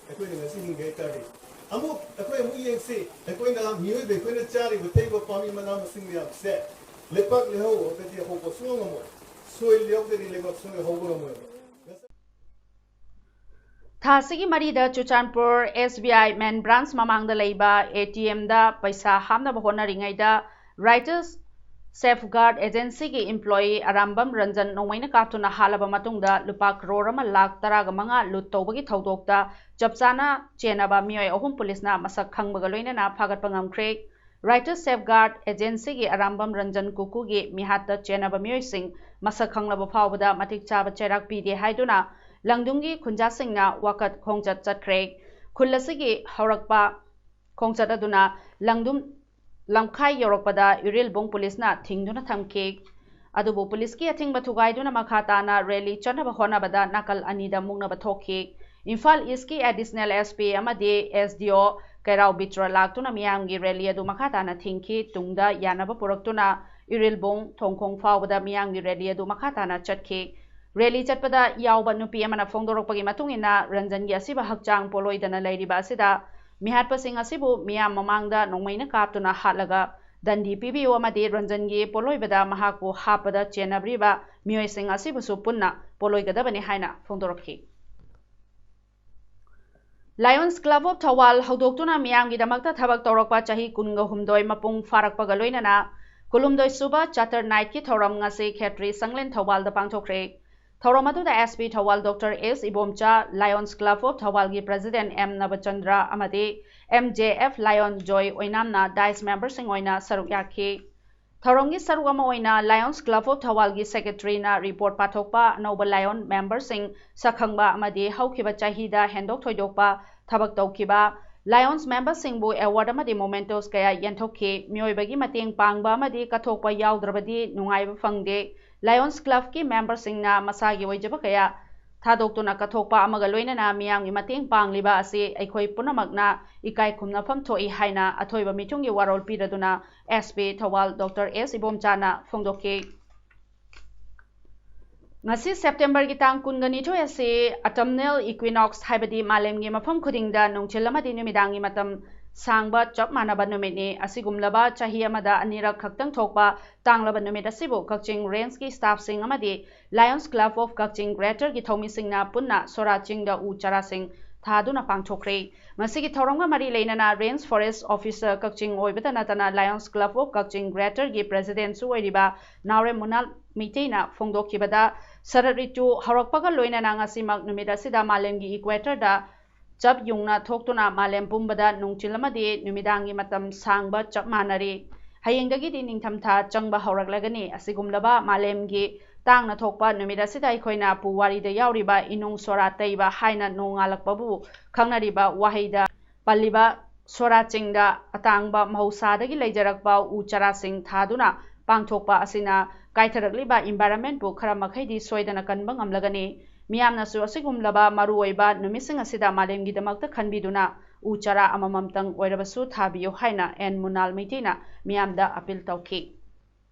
ꯑꯩꯈꯣꯏꯅ ꯉꯁꯤ ꯍꯤꯡꯒꯦ ꯍꯥꯏ ꯇꯥꯔꯗꯤ ꯑꯃꯨꯛ ꯑꯩꯈꯣꯏ ꯑꯃꯨꯛ ꯌꯦꯡꯁꯤ, ꯑꯩꯈꯣꯏꯅ ꯃꯤꯑꯣꯏꯕ ꯑꯩꯈꯣꯏꯅ ꯆꯥꯔꯤꯕ ꯊꯛꯏꯕ ꯄꯥꯝꯕꯤ ꯃꯅꯥ ꯃꯁꯤꯡ ꯃꯌꯥꯝꯁꯦ ꯂꯩꯄꯥꯛ ꯂꯩꯍꯥꯎ ꯑꯗꯒꯤ ꯍꯧꯕ ꯁꯨꯡꯉꯝ ꯉꯝꯃꯣꯏ꯫ Soil ꯌꯥꯎꯗ꯭ꯔꯗꯤ ꯂꯩꯕꯥꯛ ꯁꯨꯡꯍꯧ ꯍꯧꯕ ꯉꯝꯃꯣꯏꯕ꯫ ꯊꯥ ꯑꯁꯤꯒꯤ ꯃꯔꯤꯗ Churachandpur S B I main branch ꯃꯃꯥꯡꯗ ꯂꯩꯕ A T M ꯗ ꯄꯩꯁꯥ ꯍꯥꯞꯅꯕ ꯍꯣꯠꯅꯔꯤꯉꯩꯗ Writers Safeguard Agency ꯒꯤ employee ꯑꯔꯥꯝꯕꯝ ꯔꯟꯖꯟ ꯅꯣꯡꯃꯩꯅ ꯀꯥꯞꯇꯨꯅ ꯍꯥꯠꯂꯕ ꯃꯇꯨꯡꯗ ꯂꯨꯄꯥ ꯀꯔꯣꯔ ꯑꯃ ꯂꯥꯈ ꯇꯔꯥꯒ ꯃꯉꯥ loot ꯇꯧꯕꯒꯤ ꯊꯧꯗꯣꯛꯇ ꯆꯞ ꯆꯥꯅ ꯆꯦꯟꯅꯕ ꯃꯤꯑꯣꯏ ꯑꯍꯨꯝ ꯄꯨꯂꯤꯁꯅ ꯃꯁꯛ ꯈꯪꯕꯒ ꯂꯣꯏꯅꯅ ꯐꯥꯒꯠꯄ ꯉꯝꯈ꯭ꯔꯦ꯫ Writers Safeguard Agency ꯒꯤ ꯑꯔꯥꯝꯕꯝ ꯔꯟꯖꯟ ꯀꯨꯀꯨꯒꯤ ꯃꯤꯍꯥꯠꯇ ꯆꯦꯟꯅꯕ ꯃꯤꯑꯣꯏꯁꯤꯡ ꯃꯁꯛ ꯈꯪꯂꯕ ꯐꯥꯎꯕꯗ ꯃꯇꯤꯛ ꯆꯥꯕ ꯆꯩꯔꯥꯛ ꯄꯤꯗꯦ ꯍꯥꯏꯗꯨꯅ ꯂꯪꯗꯨꯝꯒꯤ ꯈꯨꯟꯖꯥꯁꯤꯡꯅ ꯋꯥꯀꯠ ꯈꯣꯡꯆꯠ ꯆꯠꯈ꯭ꯔꯦ꯫ ꯈꯨꯜ ꯑꯁꯤꯒꯤ ꯍꯧꯔꯛꯄ ꯈꯣꯡꯆꯠ ꯑꯗꯨꯅ ꯂꯪꯗꯨꯝ ꯂꯝꯈꯥꯏ ꯌꯧꯔꯛꯄꯗ ꯏꯔꯤꯜꯕꯨꯡ ꯄꯨꯂꯤꯁꯅ ꯊꯤꯡꯗꯨꯅ ꯊꯝꯈꯤ꯫ ꯑꯗꯨꯕꯨ ꯄꯨꯂꯤꯁꯀꯤ ꯑꯊꯤꯡꯕ ꯊꯨꯒꯥꯏꯗꯨꯅ ꯃꯈꯥ ꯇꯥꯅ rally ꯆꯠꯅꯕ ꯍꯣꯠꯅꯕꯗ ꯅꯥꯀꯜ ꯑꯅꯤꯗ ꯃꯨꯛꯅꯕ ꯊꯣꯛꯈꯤ꯫ ꯏꯝꯐꯥꯜ East ꯀꯤ Additional S P ꯑꯃꯗꯤ S D O ꯀꯩꯔꯥꯎ ꯕꯤꯇ꯭ꯔ ꯂꯥꯛꯇꯨꯅ ꯃꯤꯌꯥꯝꯒꯤ rally ꯑꯗꯨ ꯃꯈꯥ ꯇꯥꯅ ꯊꯤꯡꯈꯤ꯫ ꯇꯨꯡꯗ ꯌꯥꯅꯕ ꯄꯨꯔꯛꯇꯨꯅ ꯏꯔꯤꯜꯕꯨꯡ ꯊꯣꯡꯈꯣꯡ ꯐꯥꯎꯕꯗ ꯃꯤꯌꯥꯝꯒꯤ rally ꯑꯗꯨ ꯃꯈꯥ ꯇꯥꯅ ꯆꯠꯈꯤ꯫ Rally ꯆꯠꯄꯗ ꯌꯥꯎꯕ ꯅꯨꯄꯤ ꯑꯃꯅ ꯐꯣꯡꯗꯣꯔꯛꯄꯒꯤ ꯃꯇꯨꯡ ꯏꯟꯅ, ꯔꯟꯖꯟꯒꯤ ꯑꯁꯤꯕ ꯍꯛꯆꯥꯡ ꯄꯣꯂꯣꯏꯗꯅ ꯂꯩꯔꯤꯕ ꯑꯁꯤꯗ ꯃꯤꯍꯥꯠꯄꯁꯤꯡ ꯑꯁꯤꯕꯨ ꯃꯤꯌꯥꯝ ꯃꯃꯥꯡꯗ ꯅꯣꯡꯃꯩꯅ ꯀꯥꯞꯇꯨꯅ ꯍꯥꯠꯂꯒ ꯗꯟꯗꯤ ꯄꯤꯕꯤꯌꯨ ꯑꯃꯗꯤ ꯔꯟꯖꯟꯒꯤ ꯄꯣꯂꯣꯏꯕꯗ ꯃꯍꯥꯛꯄꯨ ꯍꯥꯞꯄꯗ ꯆꯦꯟꯅꯕꯤꯔꯤꯕ ꯃꯤꯑꯣꯏꯁꯤꯡ ꯑꯁꯤꯕꯨꯁꯨ ꯄꯨꯟꯅ ꯄꯣꯂꯣꯏꯒꯗꯕꯅꯤ ꯍꯥꯏꯅ ꯐꯣꯡꯗꯣꯔꯛꯈꯤ꯫ Lions Club of ꯊꯧꯕꯥꯜ ꯍꯧꯗꯣꯛꯇꯨꯅ ꯃꯤꯌꯥꯝꯒꯤꯗꯃꯛꯇ ꯊꯕꯛ ꯇꯧꯔꯛꯄ ꯆꯍꯤ ꯀꯨꯟꯒ ꯍꯨꯝꯗꯣꯏ ꯃꯄꯨꯡ ꯐꯥꯔꯛꯄꯒ ꯂꯣꯏꯅꯅ ꯀꯨꯟꯍꯨꯝꯗꯣꯏ ꯁꯨꯕ ꯆꯥꯇꯔ ꯅꯥꯏꯠꯀꯤ ꯊꯧꯔꯝ ꯉꯁꯤ ꯈꯦꯇ꯭ꯔꯤ ꯁꯪꯂꯦꯟ ꯊꯧꯕꯥꯜꯗ ꯄꯥꯡꯊꯣꯛꯈ꯭ꯔꯦ꯫ ꯊꯧꯔꯝ ꯑꯗꯨꯗ S P Thoubal Doctor S Ibomcha, Lions Club of ꯊꯧꯕꯥꯜꯒꯤ President M ꯅꯕꯆꯟꯗ꯭ꯔ ꯑꯃꯗꯤ M J F Lion Joy ꯑꯣꯏꯅꯥꯝꯅ Dais memberꯁꯤꯡ ꯑꯣꯏꯅ ꯁꯔꯨꯛ ꯌꯥꯈꯤ꯫ ꯊꯧꯔꯝꯒꯤ ꯁꯔꯨꯛ ꯑꯃ ꯑꯣꯏꯅ Lions Club of ꯊꯧꯕꯥꯜꯒꯤ Secretaryꯅ report ꯄꯥꯊꯣꯛꯄ, ꯑꯅꯧꯕ Lion memberꯁꯤꯡ ꯁꯛꯈꯪꯕ ꯑꯃꯗꯤ ꯍꯧꯈꯤꯕ ꯆꯍꯤꯗ ꯍꯦꯟꯗꯣꯛ ꯊꯣꯏꯗꯣꯛꯄ ꯊꯕꯛ ꯇꯧꯈꯤꯕ Lions memberꯁꯤꯡꯕꯨ award ꯑꯃꯗꯤ mementos ꯀꯌꯥ ꯌꯦꯟꯊꯣꯛꯈꯤ꯫ ꯃꯤꯑꯣꯏꯕꯒꯤ ꯃꯇꯦꯡ ꯄꯥꯡꯕ ꯑꯃꯗꯤ ꯀꯠꯊꯣꯛꯄ ꯌꯥꯎꯗ꯭ꯔꯕꯗꯤ ꯅꯨꯡꯉꯥꯏꯕ ꯐꯪꯗꯦ꯫ Lions Clubꯀꯤ memberꯁꯤꯡꯅ ꯃꯁꯥꯒꯤ ꯑꯣꯏꯖꯕ ꯀꯌꯥ ꯊꯥꯗꯣꯛꯇꯨꯅ ꯀꯠꯊꯣꯛꯄ ꯑꯃꯒ ꯂꯣꯏꯅꯅ ꯃꯤꯌꯥꯝꯒꯤ ꯃꯇꯦꯡ ꯄꯥꯡꯂꯤꯕ ꯑꯁꯤ ꯑꯩꯈꯣꯏ ꯄꯨꯝꯅꯃꯛꯅ ꯏꯀꯥꯏ ꯈꯨꯝꯅꯐꯝ ꯊꯣꯛꯏ ꯍꯥꯏꯅ ꯑꯊꯣꯏꯕ ꯃꯤꯊꯨꯡꯒꯤ ꯋꯥꯔꯣꯜ ꯄꯤꯔꯗꯨꯅ S P Thoubal Doctor S ꯏꯕꯣꯝꯆꯥꯅ ꯐꯣꯡꯗꯣꯛꯈꯤ꯫ ꯉꯁꯤ Septemberꯒꯤ ꯇꯥꯡ ꯀꯨꯟꯒ ꯅꯤꯊꯣꯏ ꯑꯁꯤ autumnal equinox ꯍꯥꯏꯕꯗꯤ ꯃꯥꯂꯦꯝꯒꯤ ꯃꯐꯝ ꯈꯨꯗꯤꯡꯗ ꯅꯨꯡꯊꯤꯜ ꯑꯃꯗꯤ ꯅꯨꯃꯤꯗꯥꯡꯒꯤ ꯃꯇꯝ ꯁꯥꯡꯕ ꯆꯞ ꯃꯥꯟꯅꯕ ꯅꯨꯃꯤꯠꯅꯤ꯫ ꯑꯁꯤꯒꯨꯝꯂꯕ ꯆꯍꯤ ꯑꯃꯗ ꯑꯅꯤꯔꯛ ꯈꯛꯇꯪ ꯊꯣꯛꯄ ꯇꯥꯡꯂꯕ ꯅꯨꯃꯤꯠ ꯑꯁꯤꯕꯨ ꯀꯛꯆꯤꯡ Rangeꯀꯤ staffꯁꯤꯡ ꯑꯃꯗꯤ Lions Club of Kakching Greaterꯒꯤ ꯊꯧꯃꯤꯁꯤꯡꯅ ꯄꯨꯟꯅ ꯁꯣꯔꯥ ꯆꯤꯡꯗ ꯎ ꯆꯥꯔꯥꯁꯤꯡ ꯊꯥꯗꯨꯅ ꯄꯥꯡꯊꯣꯛꯈ꯭ꯔꯦ꯫ ꯃꯁꯤꯒꯤ ꯊꯧꯔꯝꯒ ꯃꯔꯤ ꯂꯩꯅꯅ Range Forest Officer ꯀꯛꯆꯤꯡ ꯑꯣꯏꯕꯇ ꯅꯠꯇꯅ Lions Club of Kakching Greaterꯒꯤ Presidentꯁꯨ ꯑꯣꯏꯔꯤꯕ ꯅꯥꯎꯔꯦꯝ ꯃꯨꯅꯥꯜ ꯃꯩꯇꯩꯅ ꯐꯣꯡꯗꯣꯛꯈꯤꯕꯗ, ꯁꯔꯠ ꯔꯤꯇꯨ ꯍꯧꯔꯛꯄꯒ ꯂꯣꯏꯅꯅ ꯉꯁꯤꯃꯛ ꯅꯨꯃꯤꯠ ꯑꯁꯤꯗ ꯃꯥꯂꯦꯝꯒꯤ equatorꯗ ꯆꯞ ꯌꯨꯡꯅ ꯊꯣꯛꯇꯨꯅ ꯃꯥꯂꯦꯝ ꯄꯨꯝꯕꯗ ꯅꯨꯡꯊꯤꯜ ꯑꯃꯗꯤ ꯅꯨꯃꯤꯗꯥꯡꯒꯤ ꯃꯇꯝ ꯁꯥꯡꯕ ꯆꯞ ꯃꯥꯟꯅꯔꯤ꯫ ꯍꯌꯦꯡꯗꯒꯤꯗꯤ ꯅꯤꯡꯊꯝꯊꯥ ꯆꯪꯕ ꯍꯧꯔꯛꯂꯒꯅꯤ꯫ ꯑꯁꯤꯒꯨꯝꯂꯕ ꯃꯥꯂꯦꯝꯒꯤ ꯇꯥꯡꯅ ꯊꯣꯛꯄ ꯅꯨꯃꯤꯠ ꯑꯁꯤꯗ ꯑꯩꯈꯣꯏꯅ ꯄꯨꯋꯥꯔꯤꯗ ꯌꯥꯎꯔꯤꯕ ꯏꯅꯨꯡ ꯁꯣꯔꯥ ꯇꯩꯕ ꯍꯥꯏꯅ ꯅꯣꯡꯉꯥꯜꯂꯛꯄꯕꯨ ꯈꯪꯅꯔꯤꯕ ꯋꯥꯍꯩꯗ ꯄꯜꯂꯤꯕ ꯁꯣꯔꯥ ꯆꯤꯡꯗ ꯑꯇꯥꯡꯕ ꯃꯍꯧꯁꯥꯗꯒꯤ ꯂꯩꯖꯔꯛꯄ ꯎ ꯆꯥꯔꯥꯁꯤꯡ ꯊꯥꯗꯨꯅ ꯄꯥꯡꯊꯣꯛꯄ ꯑꯁꯤꯅ ꯀꯥꯏꯊꯔꯛꯂꯤꯕ environmentꯄꯨ ꯈꯔ ꯃꯈꯩꯗꯤ ꯁꯣꯏꯗꯅ ꯀꯟꯕ ꯉꯝꯂꯒꯅꯤ꯫ ꯃꯤꯌꯥꯝꯅꯁꯨ ꯑꯁꯤꯒꯨꯝꯂꯕ ꯃꯔꯨꯑꯣꯏꯕ ꯅꯨꯃꯤꯠꯁꯤꯡ ꯑꯁꯤꯗ ꯃꯥꯂꯦꯝꯒꯤꯗꯃꯛꯇ ꯈꯟꯕꯤꯗꯨꯅ ꯎ ꯆꯥꯔꯥ ꯑꯃꯃꯝꯇꯪ ꯑꯣꯏꯔꯕꯁꯨ ꯊꯥꯕꯤꯌꯨ ꯍꯥꯏꯅ ꯑꯦꯟ ꯃꯨꯅꯥꯜ ꯃꯩꯇꯩꯅ ꯃꯤꯌꯥꯝꯗ appeal ꯇꯧꯈꯤ꯫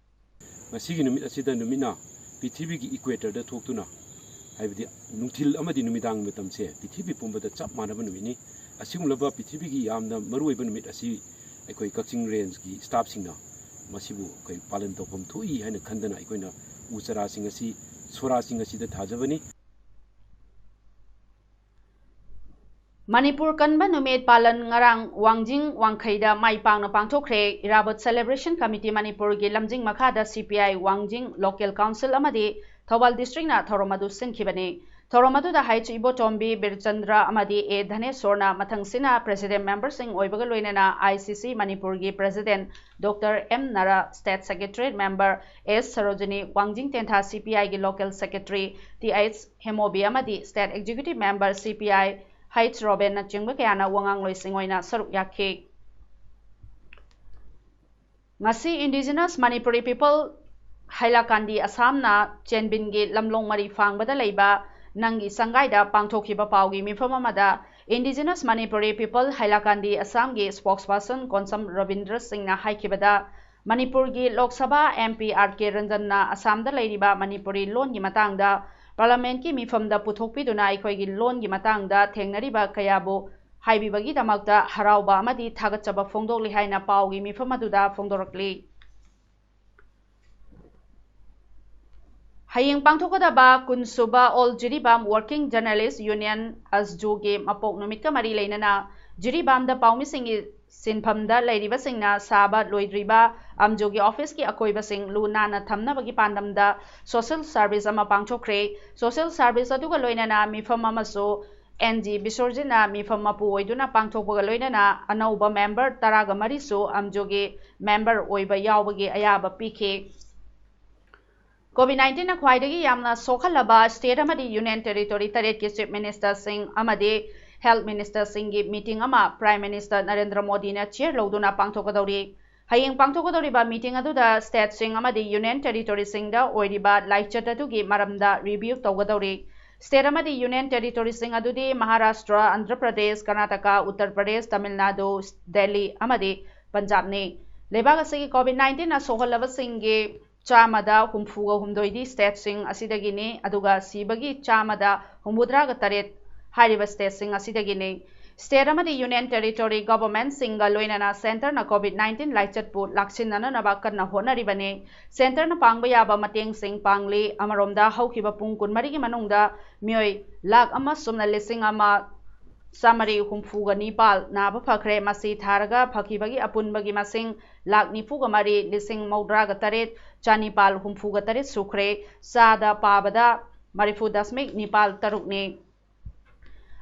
ꯉꯁꯤꯒꯤ ꯅꯨꯃꯤꯠ ꯑꯁꯤꯗ ꯅꯨꯃꯤꯠꯅ ꯄ꯭ꯔꯤꯊꯤꯕꯤꯒꯤ equatorꯗ ꯊꯣꯛꯇꯨꯅ, ꯍꯥꯏꯕꯗꯤ ꯅꯨꯡꯊꯤꯜ ꯑꯃꯗꯤ ꯅꯨꯃꯤꯗꯥꯡꯒꯤ ꯃꯇꯝꯁꯦ ꯄ꯭ꯔꯤꯊꯤꯕꯤ ꯄꯨꯝꯕꯗ ꯆꯞ ꯃꯥꯟꯅꯕ ꯅꯨꯃꯤꯠꯅꯤ꯫ ꯑꯁꯤꯒꯨꯝꯂꯕ ꯄ꯭ꯔꯤꯊꯤꯕꯤꯒꯤ ꯌꯥꯝꯅ ꯃꯔꯨꯑꯣꯏꯕ ꯅꯨꯃꯤꯠ ꯑꯁꯤ ꯑꯩꯈꯣꯏ ꯀꯛꯆꯤꯡ Rangeꯀꯤ staffꯁꯤꯡꯅ ꯃꯁꯤꯕꯨ ꯑꯩꯈꯣꯏ ꯄꯥꯂꯟ ꯇꯧꯐꯝ ꯊꯣꯛꯏ ꯍꯥꯏꯅ ꯈꯟꯗꯅ ꯑꯩꯈꯣꯏꯅ ꯎ ꯆꯥꯔꯥꯁꯤꯡ ꯑꯁꯤ ꯁꯣꯔꯥꯁꯤꯡ ꯑꯁꯤꯗ ꯊꯥꯖꯕꯅꯤ꯫ ꯃꯅꯤꯄꯨꯔ ꯀꯟꯕ ꯅꯨꯃꯤꯠ ꯄꯥꯂꯟ ꯉꯔꯥꯡ ꯋꯥꯡꯖꯤꯡ ꯋꯥꯡꯈꯩꯗ ꯃꯥꯏ ꯄꯥꯛꯅ ꯄꯥꯡꯊꯣꯛꯈ꯭ꯔꯦ꯫ ꯏꯔꯥꯕꯣꯠ Celebration Committee ꯃꯅꯤꯄꯨꯔꯒꯤ ꯂꯝꯖꯤꯡ ꯃꯈꯥꯗ C P I ꯋꯥꯡꯖꯤꯡ Local Council ꯑꯃꯗꯤ ꯊꯧꯕꯥꯜ Districtꯅ ꯊꯧꯔꯝ ꯑꯗꯨ ꯁꯤꯟꯈꯤꯕꯅꯤ꯫ ꯊꯧꯔꯝ ꯑꯗꯨꯗ H ꯏꯕꯣꯇꯣꯝꯕꯤ, ꯕꯤꯔꯆꯟꯗ꯭ꯔ ꯑꯃꯗꯤ A ꯙꯅꯦꯁꯣꯔꯅ ꯃꯊꯪꯁꯤꯅ President Memberꯁꯤꯡ ꯑꯣꯏꯕꯒ ꯂꯣꯏꯅꯅ I C C ꯃꯅꯤꯄꯨꯔꯒꯤ President Doctor M ꯅꯔꯥ, State Secretariat Member S Sarojini, ꯋꯥꯡꯖꯤꯡ ꯇꯦꯟꯊꯥ C P Iꯒꯤ Local Secretary Th ꯍꯦꯃꯣꯕꯤ ꯑꯃꯗꯤ State Executive Member C P I H ꯔꯣꯕꯦꯟꯅꯆꯤꯡꯕ ꯀꯌꯥꯅ ꯋꯥꯉꯥꯡꯂꯣꯏꯁꯤꯡ ꯑꯣꯏꯅ ꯁꯔꯨꯛ ꯌꯥꯈꯤ꯫ ꯉꯁꯤ Indigenous Manipuri People ꯍꯥꯏꯂꯥꯀꯥꯟꯗꯤ ꯑꯁꯥꯝꯅ ꯆꯦꯟꯕꯤꯟꯒꯤ ꯂꯝꯂꯣꯡ ꯃꯔꯤ ꯐꯥꯡꯕꯗ ꯂꯩꯕ ꯅꯪꯒꯤ ꯁꯪꯒꯥꯏꯗ ꯄꯥꯡꯊꯣꯛꯈꯤꯕ ꯄꯥꯎꯒꯤ ꯃꯤꯐꯝ ꯑꯃꯗ Indigenous Manipuri People ꯍꯥꯏꯂꯥꯀꯥꯟꯗꯤ ꯑꯁꯥꯝꯒꯤ spokesperson ꯀꯣꯟꯁꯝ ꯔꯕꯤꯟꯗ꯭ꯔ ꯁꯤꯡꯅ ꯍꯥꯏꯈꯤꯕꯗ, ꯃꯅꯤꯄꯨꯔꯒꯤ Lok Sabha M P R K ꯔꯟꯖꯟꯅ ꯑꯁꯥꯝꯗ ꯂꯩꯔꯤꯕ ꯃꯅꯤꯄꯨꯔꯤ ꯂꯣꯟꯒꯤ ꯃꯇꯥꯡꯗ Parliamentꯀꯤ ꯃꯤꯐꯝꯗ ꯄꯨꯊꯣꯛꯄꯤꯗꯨꯅ ꯑꯩꯈꯣꯏꯒꯤ ꯂꯣꯟꯒꯤ ꯃꯇꯥꯡꯗ ꯊꯦꯡꯅꯔꯤꯕ ꯀꯌꯥꯕꯨ ꯍꯥꯏꯕꯤꯕꯒꯤꯗꯃꯛꯇ ꯍꯔꯥꯎꯕ ꯑꯃꯗꯤ ꯊꯥꯒꯠꯆꯕ ꯐꯣꯡꯗꯣꯛꯂꯤ ꯍꯥꯏꯅ ꯄꯥꯎꯒꯤ ꯃꯤꯐꯝ ꯑꯗꯨꯗ ꯐꯣꯡꯗꯣꯔꯛꯂꯤ꯫ ꯍꯌꯦꯡ ꯄꯥꯡꯊꯣꯛꯀꯗꯕ ꯀꯨꯟꯁꯨꯕ All Jiribam Working Journalist Union, ꯑꯁꯖꯨꯒꯤ ꯃꯄꯣꯛ ꯅꯨꯃꯤꯠꯀ ꯃꯔꯤ ꯂꯩꯅꯅ ꯖꯤꯔꯤꯕꯥꯝꯗ ꯄꯥꯎꯃꯤꯁꯤꯡꯒꯤ ꯁꯤꯟꯐꯝꯗ ꯂꯩꯔꯤꯕꯁꯤꯡꯅ ꯁꯥꯕ ꯂꯣꯏꯗ꯭ꯔꯤꯕ ꯑꯝꯖꯨꯒꯤ officeꯀꯤ ꯑꯀꯣꯏꯕꯁꯤꯡ ꯂꯨ ꯅꯥꯟꯅ ꯊꯝꯅꯕꯒꯤ ꯄꯥꯟꯗꯝꯗ social service ꯑꯃ ꯄꯥꯡꯊꯣꯛꯈ꯭ꯔꯦ꯫ Social service ꯑꯗꯨꯒ ꯂꯣꯏꯅꯅ ꯃꯤꯐꯝ ꯑꯃꯁꯨ N G ꯕꯤꯁ꯭ꯋꯔꯖꯤꯠꯅ ꯃꯤꯐꯝ ꯃꯄꯨ ꯑꯣꯏꯗꯨꯅ ꯄꯥꯡꯊꯣꯛꯄꯒ ꯂꯣꯏꯅꯅ ꯑꯅꯧꯕ member ꯇꯔꯥꯒ ꯃꯔꯤꯁꯨ ꯑꯝꯖꯨꯒꯤ member ꯑꯣꯏꯕ ꯌꯥꯎꯕꯒꯤ ꯑꯌꯥꯕ ꯄꯤꯈꯤ꯫ COVID nineteenꯅ ꯈ꯭ꯋꯥꯏꯗꯒꯤ ꯌꯥꯝꯅ ꯁꯣꯛꯍꯜꯂꯕ state ꯑꯃꯗꯤ union territory ꯇꯔꯦꯠꯀꯤ chief ministerꯁꯤꯡ ꯑꯃꯗꯤ health ministerꯁꯤꯡꯒꯤ meeting ꯑꯃ Prime Minister ꯅꯔꯦꯟꯗ꯭ꯔ ꯃꯣꯗꯤꯅ chair ꯂꯧꯗꯨꯅ ꯄꯥꯡꯊꯣꯛꯀꯗꯧꯔꯤ꯫ ꯍꯌꯦꯡ ꯄꯥꯡꯊꯣꯛꯀꯗꯧꯔꯤꯕ meeting ꯑꯗꯨꯗ stateꯁꯤꯡ ꯑꯃꯗꯤ union territoryꯁꯤꯡꯗ ꯑꯣꯏꯔꯤꯕ ꯂꯥꯏꯆꯠ ꯑꯗꯨꯒꯤ ꯃꯔꯝꯗ review ꯇꯧꯒꯗꯧꯔꯤ꯫ State ꯑꯃꯗꯤ union territoryꯁꯤꯡ ꯑꯗꯨꯗꯤ ꯃꯍꯥꯔꯥꯁꯇ꯭ꯔ, ꯑꯟꯙ꯭ꯔ ꯄ꯭ꯔꯗꯦꯁ, ꯀꯔꯅꯥꯇꯀꯥ, ꯎꯠꯇꯔ ꯄ꯭ꯔꯗꯦꯁ, ꯇꯥꯃꯤꯜ ꯅꯥꯗꯨ, ꯗꯦꯜꯂꯤ ꯑꯃꯗꯤ ꯄꯟꯖꯥꯕꯅꯤ꯫ ꯂꯩꯕꯥꯛ ꯑꯁꯤꯒꯤ COVID nineteenꯅ ꯁꯣꯛꯍꯜꯂꯕꯁꯤꯡꯒꯤ ꯆꯥꯝꯃꯗ ꯍꯨꯝꯐꯨꯒ ꯍꯨꯝꯗꯣꯏꯗꯤ stateꯁꯤꯡ ꯑꯁꯤꯗꯒꯤꯅꯤ, ꯑꯗꯨꯒ ꯁꯤꯕꯒꯤ ꯆꯥꯝꯃꯗ ꯍꯨꯝꯐꯨꯇꯔꯥꯒ ꯇꯔꯦꯠ ꯍꯥꯏꯔꯤꯕ stateꯁꯤꯡ ꯑꯁꯤꯗꯒꯤꯅꯤ꯫ State ꯑꯃꯗꯤ union territory governmentꯁꯤꯡꯒ ꯂꯣꯏꯅꯅ centreꯅ COVID nineteen ꯂꯥꯏꯆꯠꯄꯨ ꯂꯥꯛꯁꯤꯟꯅꯅꯅꯕ ꯀꯟꯅ ꯍꯣꯠꯅꯔꯤꯕꯅꯤ꯫ Centreꯅ ꯄꯥꯡꯕ ꯌꯥꯕ ꯃꯇꯦꯡꯁꯤꯡ ꯄꯥꯡꯂꯤ꯫ ꯑꯃꯔꯣꯝꯗ, ꯍꯧꯈꯤꯕ ꯄꯨꯡ ꯀꯨꯟꯃꯔꯤꯒꯤ ꯃꯅꯨꯡꯗ ꯃꯤꯑꯣꯏ ꯂꯥꯈ ꯑꯃ ꯁꯨꯞꯅ ꯂꯤꯁꯤꯡ ꯑꯃ ꯆꯥꯃꯔꯤ ꯍꯨꯝꯐꯨꯒ ꯅꯤꯄꯥꯜ ꯅꯥꯕ ꯐꯈ꯭ꯔꯦ꯫ ꯃꯁꯤ ꯊꯥꯔꯒ ꯐꯈꯤꯕꯒꯤ ꯑꯄꯨꯟꯕꯒꯤ ꯃꯁꯤꯡ ꯂꯥꯈ ꯅꯤꯐꯨꯒ ꯃꯔꯤ ꯂꯤꯁꯤꯡ ꯃꯧꯗ꯭ꯔꯥꯒ ꯇꯔꯦꯠ ꯆꯅꯤꯄꯥꯜ ꯍꯨꯝꯐꯨꯒ ꯇꯔꯦꯠ ꯁꯨꯈ꯭ꯔꯦ꯫ ꯆꯥꯗ ꯄꯥꯕꯗ ꯃꯔꯤꯐꯨ ꯗꯁꯃꯤꯛ ꯅꯤꯄꯥꯜ ꯇꯔꯨꯛꯅꯤ꯫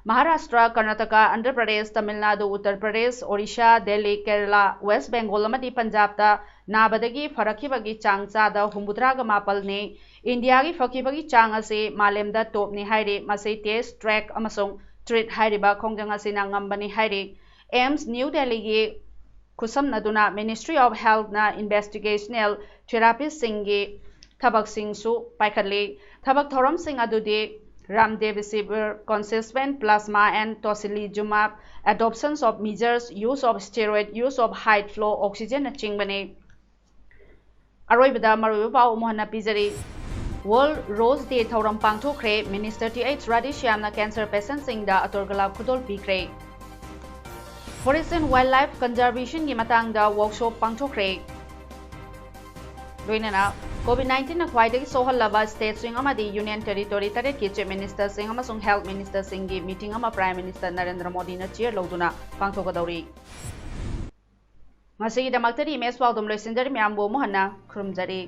ꯃꯍꯥꯔꯥꯁꯇ꯭ꯔ, ꯀꯔꯅꯥꯇꯀꯥ, ꯑꯟꯙ꯭ꯔ ꯄ꯭ꯔꯗꯦꯁ, ꯇꯥꯃꯤꯜ ꯅꯥꯗꯨ, ꯎꯠꯇꯔ ꯄ꯭ꯔꯗꯦꯁ, ꯑꯣꯔꯤꯁꯥ, ꯗꯦꯜꯂꯤ, ꯀꯦꯔꯂꯥ, ꯋꯦꯁ ꯕꯦꯡꯒꯣꯜ ꯑꯃꯗꯤ ꯄꯟꯖꯥꯕꯇ ꯅꯥꯕꯗꯒꯤ ꯐꯔꯛꯈꯤꯕꯒꯤ ꯆꯥꯡ ꯆꯥꯗ ꯍꯨꯝꯐꯨꯇꯔꯥꯒ ꯃꯥꯄꯜꯅꯤ꯫ ꯏꯟꯗꯤꯌꯥꯒꯤ ꯐꯈꯤꯕꯒꯤ ꯆꯥꯡ ꯑꯁꯤ ꯃꯥꯂꯦꯝꯗ ꯇꯣꯞꯅꯤ ꯍꯥꯏꯔꯤ꯫ ꯃꯁꯤ ꯇꯦꯁ ꯇ꯭ꯔꯦꯛ ꯑꯃꯁꯨꯡ ꯇ꯭ꯔꯤꯠ ꯍꯥꯏꯔꯤꯕ ꯈꯣꯡꯖꯪ ꯑꯁꯤꯅ ꯉꯝꯕꯅꯤ ꯍꯥꯏꯔꯤ꯫ ꯑꯦꯝꯁ ꯅ꯭ꯌꯨ ꯗꯦꯜꯂꯤꯒꯤ ꯈꯨꯠꯁꯝꯅꯗꯨꯅ Ministry of Healthꯅ investigational therapistꯁꯤꯡꯒꯤ ꯊꯕꯛꯁꯤꯡꯁꯨ ꯄꯥꯏꯈꯠꯂꯤ꯫ ꯊꯕꯛ ꯊꯧꯔꯝꯁꯤꯡ ꯑꯗꯨꯗꯤ Remdesivir, convalescent plasma and tocilizumab, adoptions of measures, use of steroid, use of high flow oxygenꯅꯆꯤꯡꯕꯅꯤ꯫ ꯑꯔꯣꯏꯕꯗ ꯃꯔꯨꯑꯣꯏꯕ ꯄꯥꯎ ꯑꯃꯨꯛ ꯍꯟꯅ ꯄꯤꯖꯔꯤ꯫ World Rose Day ꯊꯧꯔꯝ ꯄꯥꯡꯊꯣꯛꯈ꯭ꯔꯦ꯫ Minister ꯇꯤ ꯑꯩꯆ ꯔꯥꯙꯦꯁ꯭ꯌꯥꯝꯅ cancer patientꯁꯤꯡꯗ ꯑꯇꯔ ꯒꯨꯂꯥꯞ ꯈꯨꯗꯣꯜ ꯄꯤꯈ꯭ꯔꯦ꯫ Forest and Wildlife Conservationꯒꯤ ꯃꯇꯥꯡꯗ workshop ꯄꯥꯡꯊꯣꯛꯈ꯭ꯔꯦ꯫ ꯂꯣꯏꯅꯅ COVID nineteenꯅ ꯈ꯭ꯋꯥꯏꯗꯒꯤ ꯁꯣꯛꯍꯜꯂꯕ stateꯁꯤꯡ ꯑꯃꯗꯤ Union Territory ꯇꯔꯦꯠꯀꯤ Chief Ministerꯁꯤꯡ ꯑꯃꯁꯨꯡ Health Ministerꯁꯤꯡꯒꯤ meeting ꯑꯃ Prime Minister ꯅꯔꯦꯟꯗ꯭ꯔ ꯃꯣꯗꯤꯅ chair ꯂꯧꯗꯨꯅ ꯄꯥꯡꯊꯣꯛꯀꯗꯧꯔꯤ꯫ ꯉꯁꯤꯒꯤꯗꯃꯛꯇꯗꯤ ꯏꯃꯦꯖ ꯄꯥꯎꯗꯝ ꯂꯣꯏꯁꯤꯟꯖꯔꯤ꯫ ꯃꯌꯥꯝꯕꯨ ꯑꯃꯨꯛ ꯍꯟꯅ ꯈꯨꯔꯨꯝꯖꯔꯤ꯫